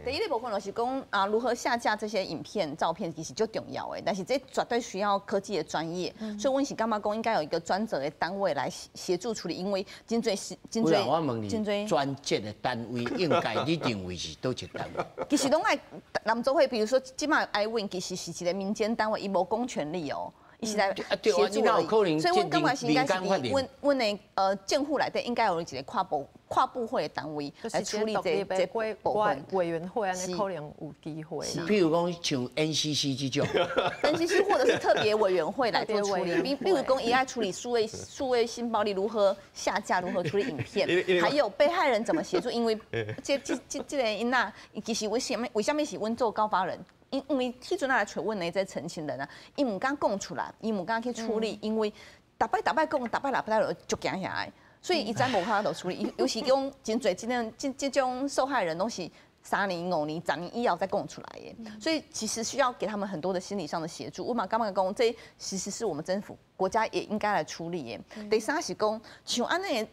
[SPEAKER 3] 第一个部分就是講啊，如何下架這些影片、照片，其實足重要的，但是這絕對需要科技的專業，所以阮是感覺講應該有一個專責的單位來協助處理，因為真濟是真濟。
[SPEAKER 1] 我問你，專責的單位應該你認為是佗一個單位？
[SPEAKER 3] 其實攏愛南做會，比如說這馬 iWin 其實是一個民間單位，伊無公權力哦。伊是來協助而已，所以阮感覺是應該是佇阮的政府內底應該有一個跨部會的單位來處理這部分
[SPEAKER 5] 委員會，按呢可能有機會。
[SPEAKER 1] 譬如講像 NCC 這種
[SPEAKER 3] ，NCC 或者是特別委員會來做處理。比如講，伊愛處理數位性暴力如何下架，如何處理影片，還有被害人怎麼協助，因為這個囡仔，其實為啥物是阮做告發人？因為彼陣來揣阮的這陳情人啊，伊毋敢講出來，伊毋敢去處理，因為逐擺逐擺講，逐擺逐擺就足驚遐的，所以伊知無法度處理。尤其講真濟這種受害人攏是3年、5年、10年以後才講出來的，所以其實需要給他們很多的心理上的協助。我嘛感覺講，這其實是我們政府國家也應該來處理的。第三是講，像按呢。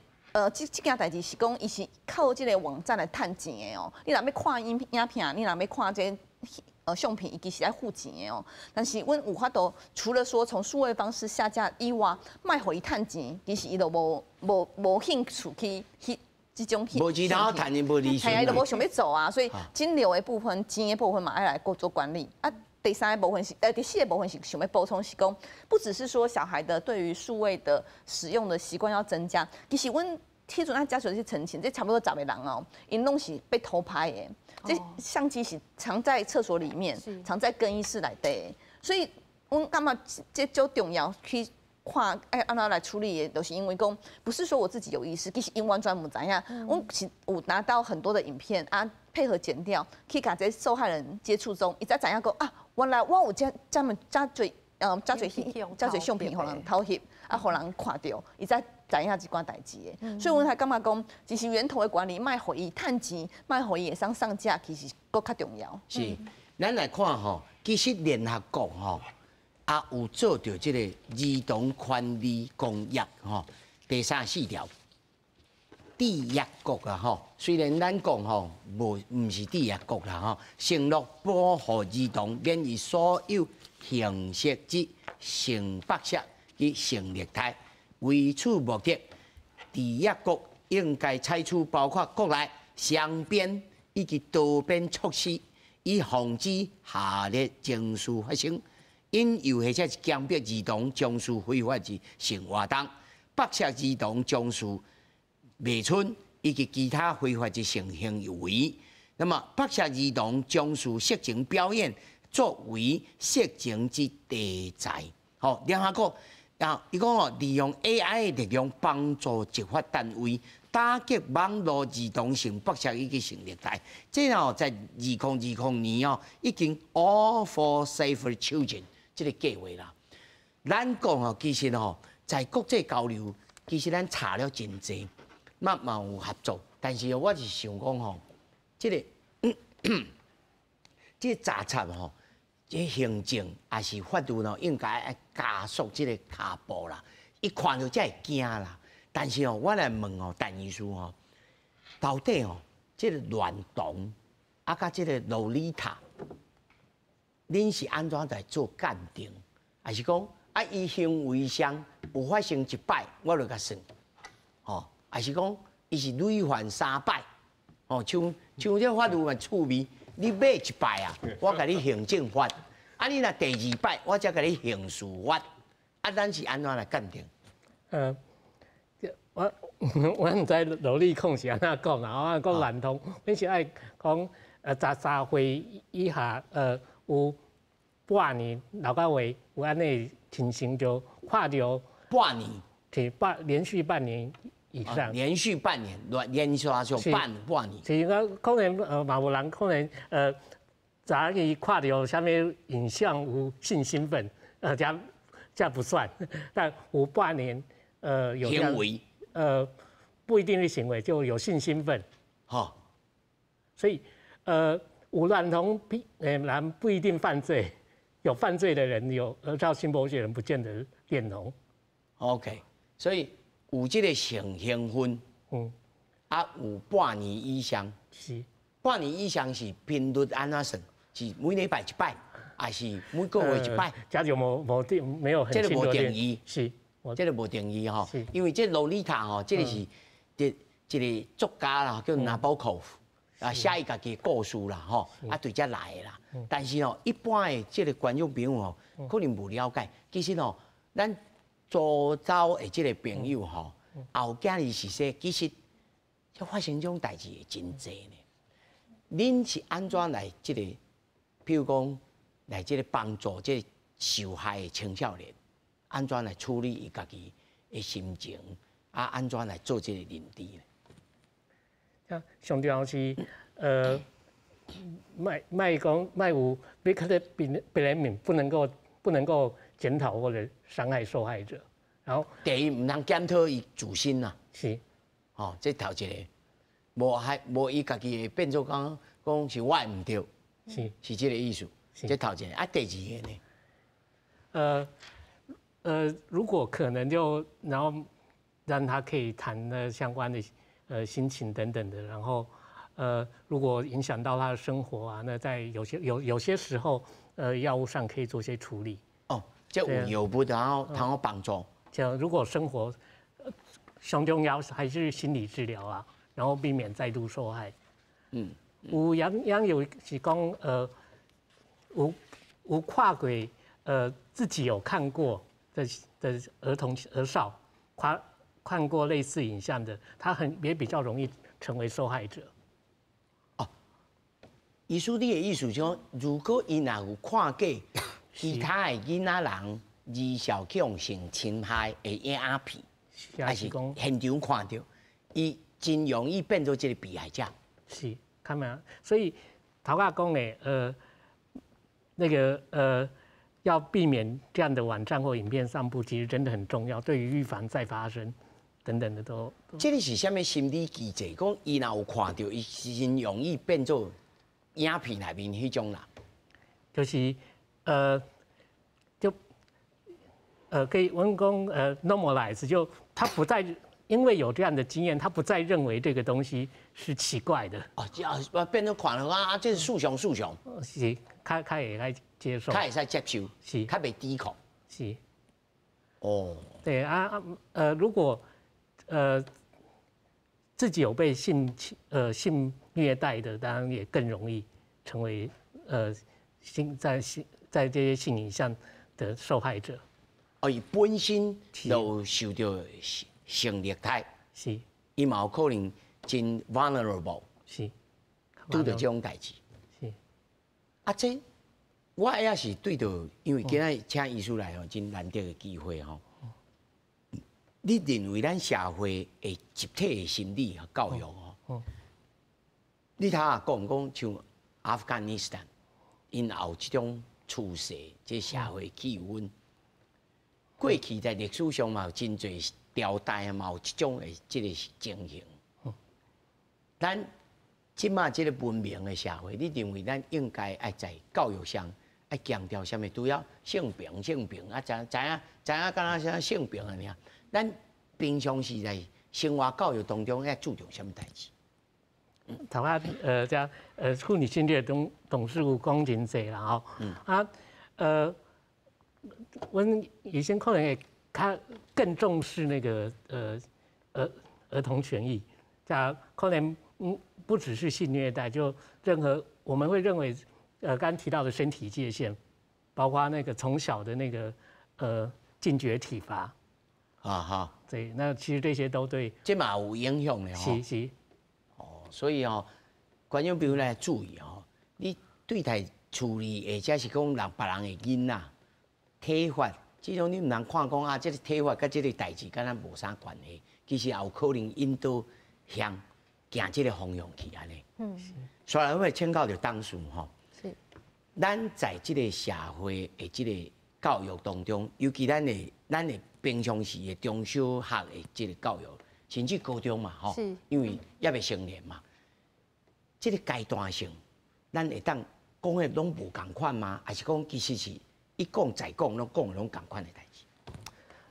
[SPEAKER 3] 這件代誌是講，伊是靠這个網站來趁錢的哦。你若欲看影片，你若欲看這个相片，伊其實愛付錢的哦。但是阮有法度，除了說從數位方式下架以外，莫予伊趁錢，其實伊就無興趣去這種
[SPEAKER 1] 無錢通趁伊無利潤。
[SPEAKER 3] 係啊，伊就無想欲做啊，所以金流的部分、錢的部分嘛，愛來閣做管理啊。第三个部分是，第四个部分是想欲補充是講，不只是說小孩的對於數位的使用的習慣要增加，其實阮彼陣啊，家屬去澄清，這差不多十个人哦，𪜶攏是被偷拍的，這相機是藏在廁所裡面，藏在更衣室內底，所以阮感覺這足重要去看愛按怎來處理的，就是因為講，不是說我自己有意識，其實𪜶完全毋知影，阮是有拿到很多的影片啊，配合檢調，去共這受害人接觸中，伊才知影講啊，原來我有遮遮麼遮濟，遮濟相片予人偷翕，啊，予人看著，伊才知影這寡代誌的。所以阮才感覺講，其實源頭的管理，莫予伊趁錢，莫予伊會使上架，其實閣較重要。
[SPEAKER 1] 是，咱來看吼，其實聯合國吼，也有做著這个兒童權利公約吼，第三四條。締約國啊吼，雖然咱講吼無毋是締約國啦吼，承諾保護兒童免於所有形式之性剝削及性虐待。為此目的，締約國應該採取包括國內雙邊以及多邊措施，以防止下列情事發生：引誘或者是強迫兒童從事非法之性活動，剝削兒童從事賣春以及其他非法之性行為，那麼剝削兒童從事色情表演作為色情之題材。吼，聯合國啊，伊講哦，利用 AI 的力量幫助執法單位打擊網路兒童性剝削以及性虐待。這哦，在2020年哦，已經 All for Safer Children 這个計劃啦。咱講哦，其實吼，在國際交流，其實咱查了真濟。嘛嘛有合作，但是我是想講吼，這个查緝吼，這行政抑是法律咯，應該愛加速這个跤步啦。伊看著才會驚啦。但是哦，我來問哦，陳醫師吼，到底哦，這个戀童啊，佮這个洛麗塔，恁是按怎來做鑑定？抑是講啊，伊行為上有發生一擺，我就共算，吼？抑是講，伊是累犯三擺，哦，像這法律嘛趣味，你買一擺啊，我共你行政罰，啊，你若第二擺，我才共你刑事罰，啊，咱是按怎來鑑定？
[SPEAKER 4] 我毋知蘿莉控是按怎講啦，我講戀童，阮是愛講13歲以下，有半年6個月有按呢情形就看著
[SPEAKER 1] 半年，
[SPEAKER 4] 是連續半年以上，
[SPEAKER 1] 連續半年，連續就半年。
[SPEAKER 4] 是講可能嘛有人可能早起看著啥物影像有性興奮，這不算，但有半年有
[SPEAKER 1] 行為，
[SPEAKER 4] 不一定是行為，就有性興奮，所以有戀童癖人不一定犯罪，有犯罪的人有兒少性剝削人不見得戀童。
[SPEAKER 1] OK，所以有這个性興奮，啊，有半年以上，半年以上是頻率按怎算？是每禮拜一擺，抑是每個月一擺？
[SPEAKER 4] 這就無定，沒有很
[SPEAKER 1] 這个無定義，這个無定義吼，因為這洛麗塔吼，這个是一个作家啦，叫納博科夫啊，寫伊家己的故事啦，吼，啊對這來的啦。但是吼，一般的這个觀眾朋友吼，可能無了解。其實吼，咱周遭的這个朋友吼，後囝兒是說，其實這發生這種代誌會真濟呢。恁是按怎來這个，譬如講來這个幫助這个受害的青少年，按怎來處理伊家己的心情，啊，按怎來做這个認知呢？
[SPEAKER 4] 啊，上重要是，莫講莫有 victim blaming，不能夠檢討或者傷害受害者。然後
[SPEAKER 1] 第一，毋通檢討伊自身啦。吼，這頭一个，無還無伊家己會變做講講是我的毋對，是這个意思。這頭一个，啊，第二个呢？
[SPEAKER 4] 如果可能就然後让他可以谈的相关的心情等等的，然后如果影响到他的生活啊，那在有些时候药物上可以做些处理。
[SPEAKER 1] 哦，這有藥物然後通好幫助。
[SPEAKER 4] 像如果生活上重要還是心理治療啊，然後避免再度受害。有樣樣有是講有看過自己有看過的兒童兒少看過類似影像的，他也比較容易成為受害者。
[SPEAKER 1] 哦，醫師你的意思講，如果伊若有看過其他的囡仔人兒少去予性侵害的影片，還是現場看著，伊真容易變做這個被害者。
[SPEAKER 4] 是，看沒？所以頭仔講的，那個要避免這樣的網站或影片散布，其實真的很重要，對於預防再發生等等的都。
[SPEAKER 1] 這個是啥物心理機制？講伊若有看著，伊真容易變做影片內面彼種人。
[SPEAKER 4] 就是就可以阮講normalize，就他不再因為有這樣的經驗，他不再認為這個東西是奇怪的。
[SPEAKER 1] 哦，這變做看了啊，這是正常正常。
[SPEAKER 4] 是，較會使接受。
[SPEAKER 1] 較會使接受，較袂抵抗。
[SPEAKER 4] 是。
[SPEAKER 1] 哦。
[SPEAKER 4] 對啊，如果自己有被性虐待的，當然也更容易成為性在性在這些性影像的受害者。
[SPEAKER 1] 哦，伊本身就受著性虐待，伊嘛有可能真 vulnerable，拄著這種代誌。啊，這我也是對著，因為今仔請醫師來吼，真難得的機會吼。你認為咱社會的集體的心理教育吼？你頭仔講講像阿富汗尼斯坦，𪜶有這種趨勢，這社會氣氛。過去在歷史上嘛有真濟朝代嘛有這種的這個情形。咱這馬這個文明的社會，你認為咱應該愛在教育上愛強調啥物？除了性平、性平啊，知知影知影，敢若啥性平按呢？咱平常時在生活教育當中愛注重啥物代誌？
[SPEAKER 4] 頭仔這婦女性虐董事有講真濟啦吼，啊阮以前可能會較更重視那個兒童權益，這可能不只是性虐待，就任何我們會認為剛提到的身體界限，包括那個從小的那個禁絕體罰，
[SPEAKER 1] 啊哈，
[SPEAKER 4] 對，那其實這些都對，
[SPEAKER 1] 這嘛有影響的
[SPEAKER 4] 吼。是是。
[SPEAKER 1] 哦，所以哦，觀眾朋友來注意哦，你對待處理或者是講人別人的囡仔體罰，這種你毋通看講啊，這個體罰佮這個代誌敢若無啥關係，其實也有可能引導向行這個方向去按呢。所以我會請教著董事吼。咱在這個社會的這個教育當中，尤其咱的平常時的中小學的這個教育，甚至高中嘛，吼，因為猶未成年嘛，這個階段性，咱會當講的攏無仝款嗎？還是講其實是一講再講，攏講的攏仝款的代誌？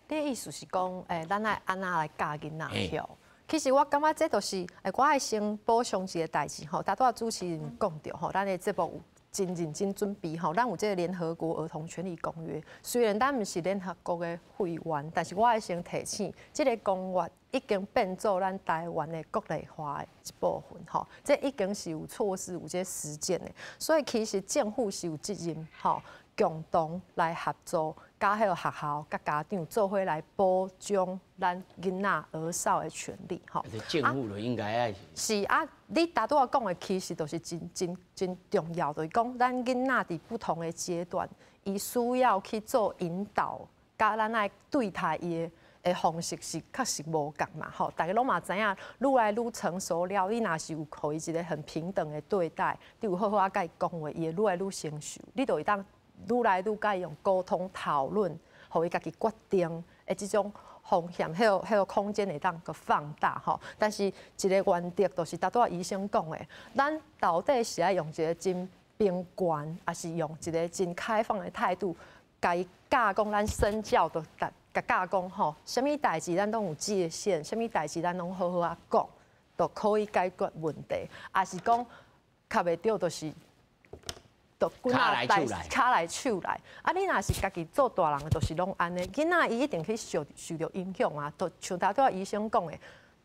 [SPEAKER 5] 你的意思是講，咱愛按怎來教囡仔？其實我感覺這就是，我愛先補充一個代誌吼。頭拄仔主持人講著吼，咱的節目有真認真準備吼，咱有這個聯合國兒童權利公約。雖然咱毋是聯合國的會員，但是我愛先提醒，這個公約已經變做咱台灣的國內法的一部分吼。這已經是有措施、有這個實踐的，所以其實政府是有責任吼，共同來合作，佮彼個學校、佮家長做伙來保障咱囡仔兒少的權利吼。
[SPEAKER 1] 政府就應該愛。
[SPEAKER 5] 是啊，你頭拄仔講的其實都是真真真重要，就是講咱囡仔佇不同的階段，伊需要去做引導，佮咱愛對待伊的方式是確實無仝嘛吼。大家攏嘛知影，愈來愈成熟了，你若是有予伊一個很平等的對待，你有好好仔佮伊講話，伊會愈來愈成熟，你就會當愈來愈佮伊用溝通討論，予伊家己決定的這種風險，彼個空間會當閣放大吼。但是一個原則就是頭拄仔醫生講的，咱到底是愛用一個真平權，抑是用一個真開放的態度，共伊教講咱身教都共教講吼，啥物代誌咱攏有界線，啥物代誌咱攏好好仔講，就可以解決問題。抑是講較袂著，就是就棍仔來跤來手來。啊，你若是家己做大人的，就是攏按呢。囡仔伊一定去受著影響啊，就像頭拄仔醫生講的。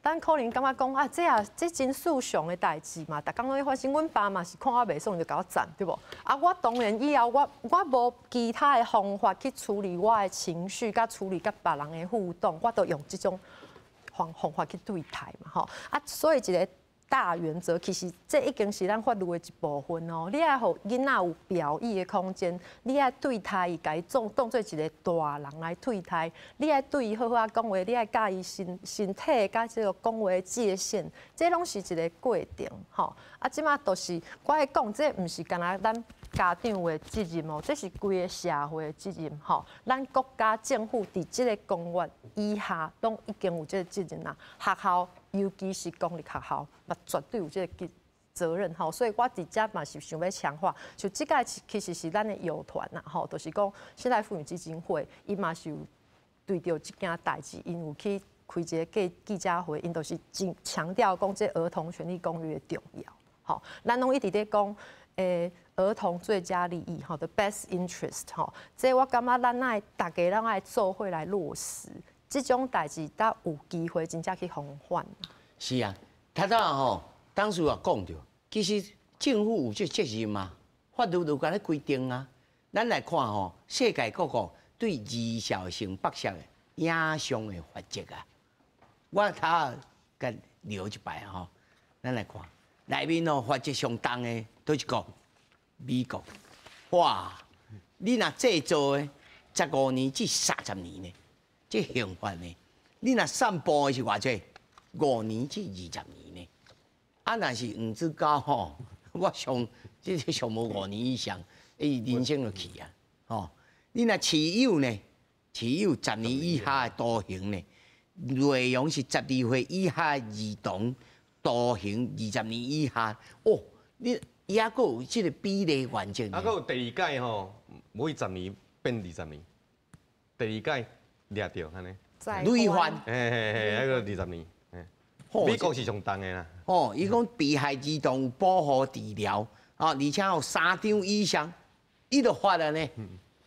[SPEAKER 5] 咱可能感覺講啊，這啊這真世常的代誌嘛，逐工攏咧發生。阮爸嘛是看我袂爽就共我讚，對無？啊，我當然以後我無其他的方法去處理我的情緒，佮處理佮別人的互動，我都用這種方法去對待嘛，吼。啊，所以一個大原則，其實這已經是咱法律的一部分哦。你愛予囡仔有表意的空間，你愛對待伊，共伊當做一個大人來對待。你愛對伊好好仔講話，你愛教伊身體佮這個講話的界線，這攏是一個過程，吼。啊，這馬都是我愛講，這毋是干焦咱家長的責任哦，這是規個社會的責任，吼。咱國家政府佇這個公約以下，攏已經有這個責任啦。學校，尤其是公立學校，嘛絕對有這個責任吼，所以我佇遮嘛是想欲強化，就這個其實是咱的友團啦吼，就是講現代婦女基金會，伊嘛是有對著這件代誌，𪜶有去開一個記者會，𪜶就是真強調講這兒童權利公約的重要，吼，咱攏一直咧講，兒童最佳利益吼，the best interest 吼，這我感覺咱愛逐家攏愛做伙來落實。這種代誌才有機會真正去防範。
[SPEAKER 1] 是啊，頭拄仔吼，當時也講著，其實政府有這責任嘛，法律就共你規定啊。咱來看吼，世界各國對兒少性剝削的影像的罰則啊，我頭仔共聊一擺吼，咱來看內面哦，罰則上重的佗一國？美國。哇！你若製造的15年至30年呢？這刑罰呢？你若散布的是偌濟？5年至20年呢？啊，若是黃子佼吼，我上這個上無五年以上，伊人生就去啊！吼，你若持有呢？持有十年以下的徒刑呢？內容是12歲以下的兒童徒刑20年以下。哦，你伊猶閣有這個比例原則。
[SPEAKER 2] 啊，閣有第二屆吼，每十年變20年，第二屆。掠著按呢，
[SPEAKER 1] 累犯，
[SPEAKER 2] 嘿嘿嘿，彼個20年，美國是上重的啦。
[SPEAKER 1] 哦，伊講被害兒童有保護治療，啊，而且有三張以上，伊就罰了呢。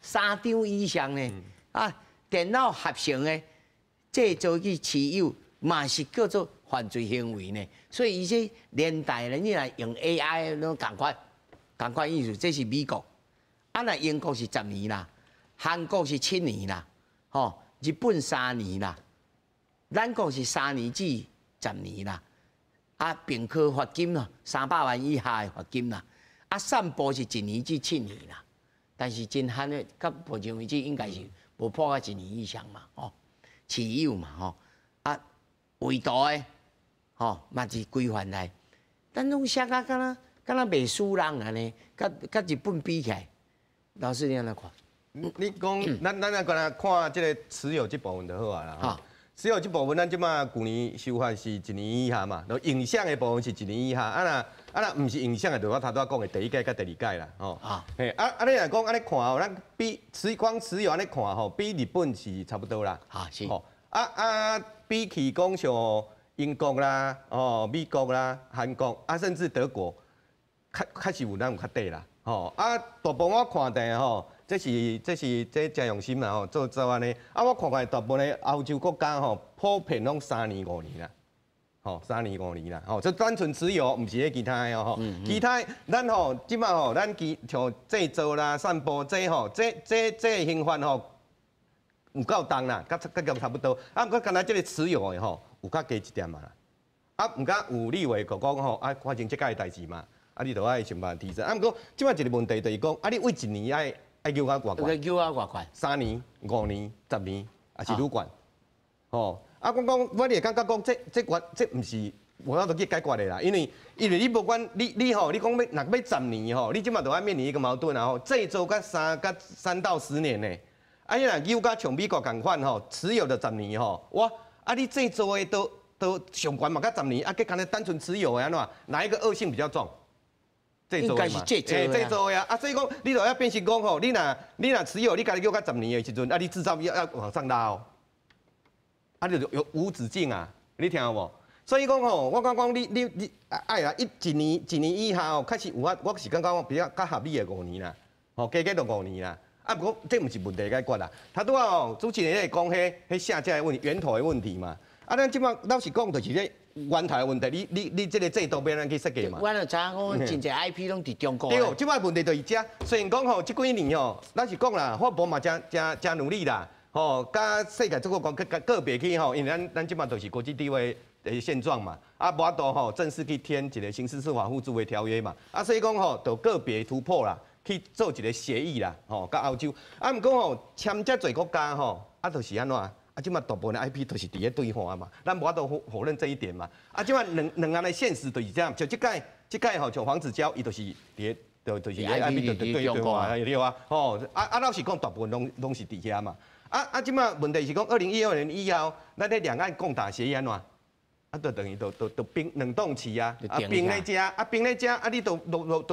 [SPEAKER 1] 三張以上呢，啊，電腦合成的製造去持有，嘛是叫做犯罪行為呢。所以伊這年代咧，你若用 AI 攏仝款，仝款意思，這是美國。啊，若英國是十年啦，韓國是7年啦，吼。日本三年啦，咱國是3年至10年啦，啊，併科罰金啦，300萬以下的罰金啦，啊，散布是1年至7年啦，但是真罕的，到目前為止應該是無破到一年以上嘛，吼，持有嘛，吼，啊，偽圖的，吼，嘛是規範內，咱攏寫甲敢若敢若袂輸人按呢，佮日本比起來，老師你按怎看？
[SPEAKER 2] 你講，咱啊，干焦看這個持有這部分就好啊啦。吼，持有這部分，咱這馬舊年修法是一年以下嘛，就影像的部分是一年以下。啊若啊若毋是影像的，就我頭拄仔講的第一屆佮第二屆啦。吼。啊。嘿，啊啊，你若講按呢看吼，咱比持光持有按呢看吼，比日本是差不多啦。
[SPEAKER 1] 啊是。
[SPEAKER 2] 吼，啊啊，比起講像英國啦、哦美國啦、韓國啊，甚至德國，較確實有咱有較短啦。吼，啊，大部分我看著吼。這是這誠用心啦吼，做按呢。啊，我看看大部分的歐洲國家吼，普遍攏三年五年啦，吼三年五年啦，吼這單純持有，毋是彼其他的哦吼。其他咱吼這馬吼，咱其像製造啦、散布這吼，這刑罰吼有夠重啦，佮差不多。啊，毋過干焦這個持有的吼，有較低一點仔啦。啊，毋過有立委就講吼，啊，發生這个代誌嘛，啊，你著愛想辦法提升。啊，毋過這馬一個問題就是講，啊，你對一年愛愛叫較偌懸？
[SPEAKER 1] 叫較偌懸？3
[SPEAKER 2] 年、5年、十年，抑是愈懸？吼！啊，我講，我會感覺講，這毋是無法度去解決的啦，因為你無管你吼，你講欲若欲十年吼，你這馬就愛面臨一個矛盾啊吼，製造佮3到10年呢，啊，你若扭甲像美國仝款吼，持有就十年吼，哇！啊，你製造的都上懸嘛，佮十年，啊，佮干焦單純持有的按怎？哪一個惡性比較重？製造的嘛，製造的啊，啊，所以講，你就要變成講吼，你若持有，你家己叫甲十年的時陣，啊，你製造要往上拉哦。啊，就有無止境啊，你聽有無？所以講吼，我感覺講你愛啊，一年一年以下吼，確實有法，我是感覺比較較合理的五年啦，吼，加減就五年啦。啊，毋過這毋是問題解決啦。頭拄仔吼，主持人咧講彼下架的問題、源頭的問題嘛。啊，咱這擺老實講，就是咧源頭的問題。你這個制度欲按怎去設計嘛？
[SPEAKER 1] 我就知影講，真濟 IP 攏佇中國。
[SPEAKER 2] 對，這擺問題就是這。雖然講吼，這幾年吼，咱是講啦，法務部嘛誠誠誠努力啦，吼，佮世界各國個個別去吼，因為咱這擺就是國際地位的現狀嘛，啊，無法度吼正式去簽一個刑事司法互助的條約嘛，啊，所以講吼，就個別突破啦，去做一個協議啦，吼，佮歐洲，啊，毋過吼簽遮濟國家吼，啊，就是按怎？啊，這擺大部分的 IP 都是佇咧對岸嘛，咱無法度否認這一點嘛。啊，這擺兩岸的現實就是這樣，就這屆吼，像黃子佼，伊就是佇咧，就是 IP 就對岸，對啊，吼，啊，老實講，大部分攏是佇遐嘛。啊，這擺問題是講，2012年以後，咱咧兩岸共打協議按怎？啊，就等於就冰冷凍期啊，啊冰咧遮，啊冰咧遮，啊你都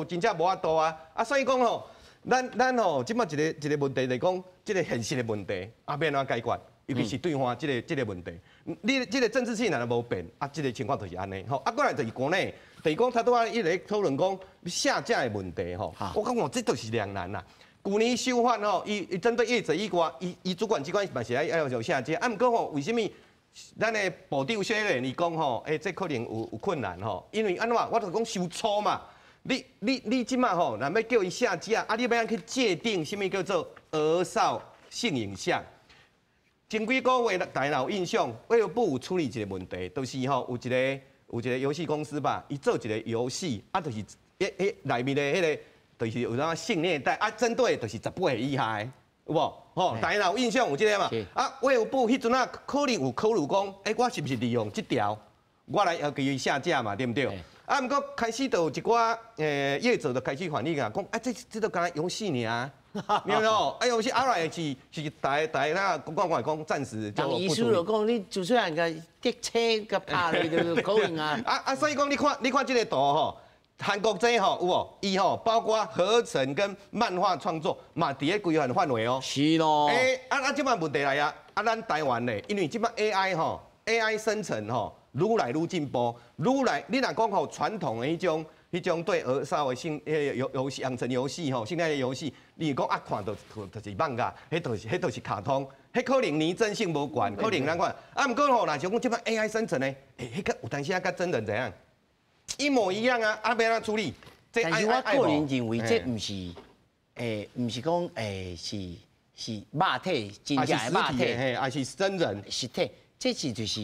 [SPEAKER 2] 真正無法度啊，啊所以講吼，咱吼，這擺一個一個問題來講，這個現實的問題，啊欲按怎解決？尤其是對岸這個問題，你這個政治性若無變，啊這個情況就是按呢吼，啊過來就是國內，就是講頭拄仔一直討論講下架的問題吼，我感覺這就是兩難啦。舊年修法吼，伊針對業者以外，伊主管機關嘛是愛要求下架，啊毋過吼，為啥物？咱的部長小蓮伊講吼，欸，這可能有困難吼，因為按怎，我就講傷粗嘛。你這擺吼，若欲叫伊下架，啊，你欲按怎去界定啥物叫做兒少性影像？前幾個月大家有印象，衛福部有處理一個問題，就是吼有一個遊戲公司吧，伊做一個遊戲，啊，就是彼內面的彼個，就是有啥性虐待，啊，針對的就是18歲以下的。有無？吼，大家有印象有這個嘛？啊，衛福部彼陣仔可能有考慮講，欸，我是毋是利用這條，我來要求伊下架嘛，對毋對？啊，毋過開始就有一寡業者就開始反映啊，講啊，這都敢若遊戲爾，對無？啊，遊戲後來是大家那講講講暫時就。
[SPEAKER 1] 醫師就講，你就算共跌車共拍落就可能啊。
[SPEAKER 2] 啊，所以講你看這個圖吼。韓國這吼有無？伊吼包括合成跟漫畫創作嘛，佇咧規範範圍哦。
[SPEAKER 1] 是咯。
[SPEAKER 2] 欸，啊，這擺問題來啊！啊，咱台灣咧，因為這擺 AI 吼，AI 生成吼，愈來愈進步，愈來你若講吼傳統的彼種對兒少的性彼個遊戲養成遊戲吼，性愛的遊戲，你講啊看就是漫畫，彼就是卡通，彼可能擬真性無懸，可能咱看。啊，毋過吼，若是講這擺 AI 生成的，欸，彼個有當時啊，佮真人怎樣？一模一樣啊！啊，欲按怎處理？
[SPEAKER 1] 但是我個人認為這毋是，欸，毋是講欸，是肉體，真正的肉體，
[SPEAKER 2] 嘿，還是真人
[SPEAKER 1] 實體？這是就是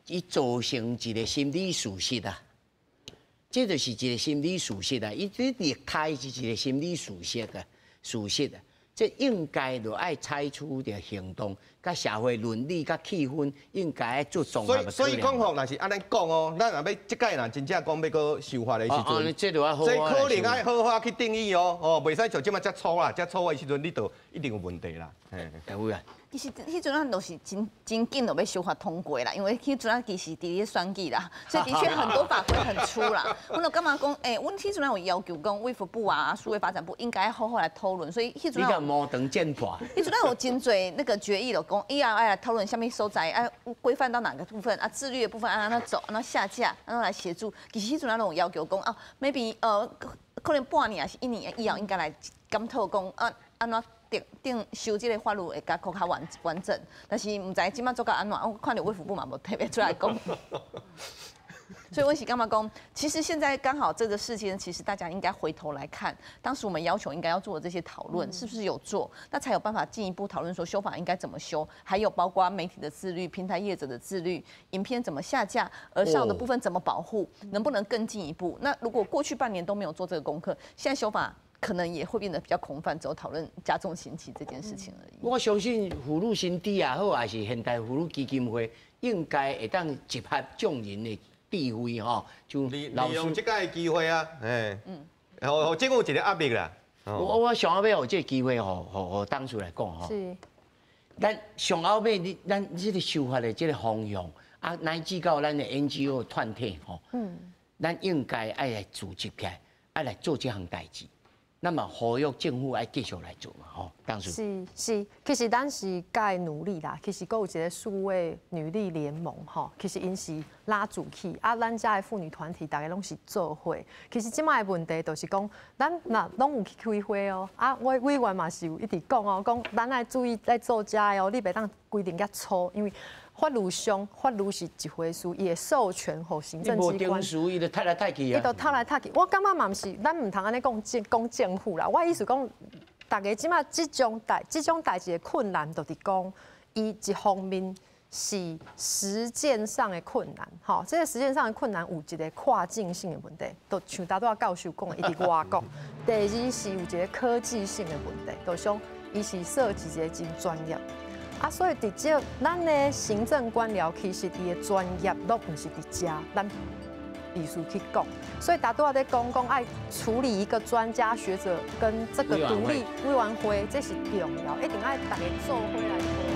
[SPEAKER 1] 伊造成一個心理事實啊！這就是一個心理事實啊！伊這裂開是一個心理事實啊，事實啊！這應該就愛採取著行動，佮社會倫理、佮氣氛應該愛做綜合。
[SPEAKER 2] 所以講吼，若是按呢講哦，咱若欲這擺若真正講欲閣修法的時陣，
[SPEAKER 1] 這就愛
[SPEAKER 2] 這可能愛好好去定義哦，哦，袂使像這擺遮粗啦，遮粗的時陣你就一定有問題啦。
[SPEAKER 1] 嘿，有啊。
[SPEAKER 3] 其實彼陣咱都是真真緊就欲修法通過啦，因為彼陣仔其實佇咧選舉啦，所以的確很多法規很粗啦。阮就感覺講，欸，阮彼陣仔有要求講，衛福部啊、數位發展部應該好好來討論，所以彼陣
[SPEAKER 1] 你講魔長劍破。
[SPEAKER 3] 彼陣仔有真濟那個決議就講，以後愛來討論啥物所在，愛規範到哪個部分啊，自律的部分按怎走，按怎下架，按怎來協助。其實彼陣仔攏有要求講啊，maybe 可能半年抑是一年以後應該來檢討講啊，按怎。定修這個法律會較閣較完整，但是毋知這擺做到按怎，我看著衛福部嘛無特別出來講。所以我是感覺講，其實現在剛好這個事情，其實大家應該回頭來看，當時我們要求應該要做的這些討論，是不是有做？那才有辦法進一步討論說修法應該怎麼修，還有包括媒體的自律、平台業者的自律、影片怎麼下架、兒少的部分怎麼保護，能不能更進一步？那如果過去半年都沒有做這個功課，現在修法可能也會變得比較空泛，只有討論加重刑期這件事情而已。
[SPEAKER 1] 我相信婦女新知也好，還是現代婦女基金會，應該會當集合眾人的智慧吼，就
[SPEAKER 2] 利用這個機會啊，哎，予政府一個壓力啦。
[SPEAKER 1] 我上後尾予這個機會，予董事來講吼。咱上後尾，你咱這個修法的這個方向，啊，乃至到咱的 NGO 團體吼，咱應該愛來組織起來，愛來做這項代誌。那麼呼籲政府愛繼續來做嘛，吼，當時
[SPEAKER 5] 是是，其實咱是蓋努力啦。其實閣有一個數位女力聯盟，吼，其實𪜶是拉主氣啊，咱遮的婦女團體逐家攏是做伙。其實這擺的問題就是講，咱若攏有去開會哦，啊，我委員嘛是有一直講哦，講咱愛注意在做遮的哦，你袂當規定遮粗，因為法律上法律是一回事，伊會授權予行政機關。
[SPEAKER 1] 伊就踢來踢去啊！
[SPEAKER 5] 伊就踢來踢去。我感覺嘛毋是，咱毋通按呢講政講政府啦。我意思講，逐家這擺這種代誌的困難，就是講，伊一方面是實踐上的困難，吼，這個實踐上的困難有一個跨境性的問題，就像頭拄仔教授講的，伊佇外國。第二是有一個科技性的問題，就像伊是涉及一個真專業。啊，所以佇這咱的行政官僚其實伊的專業攏毋是佇遮，咱必須去講。所以大拄仔咧講講愛處理一個專家學者跟這個獨立委員會，這是重要，一定愛逐家做伙來。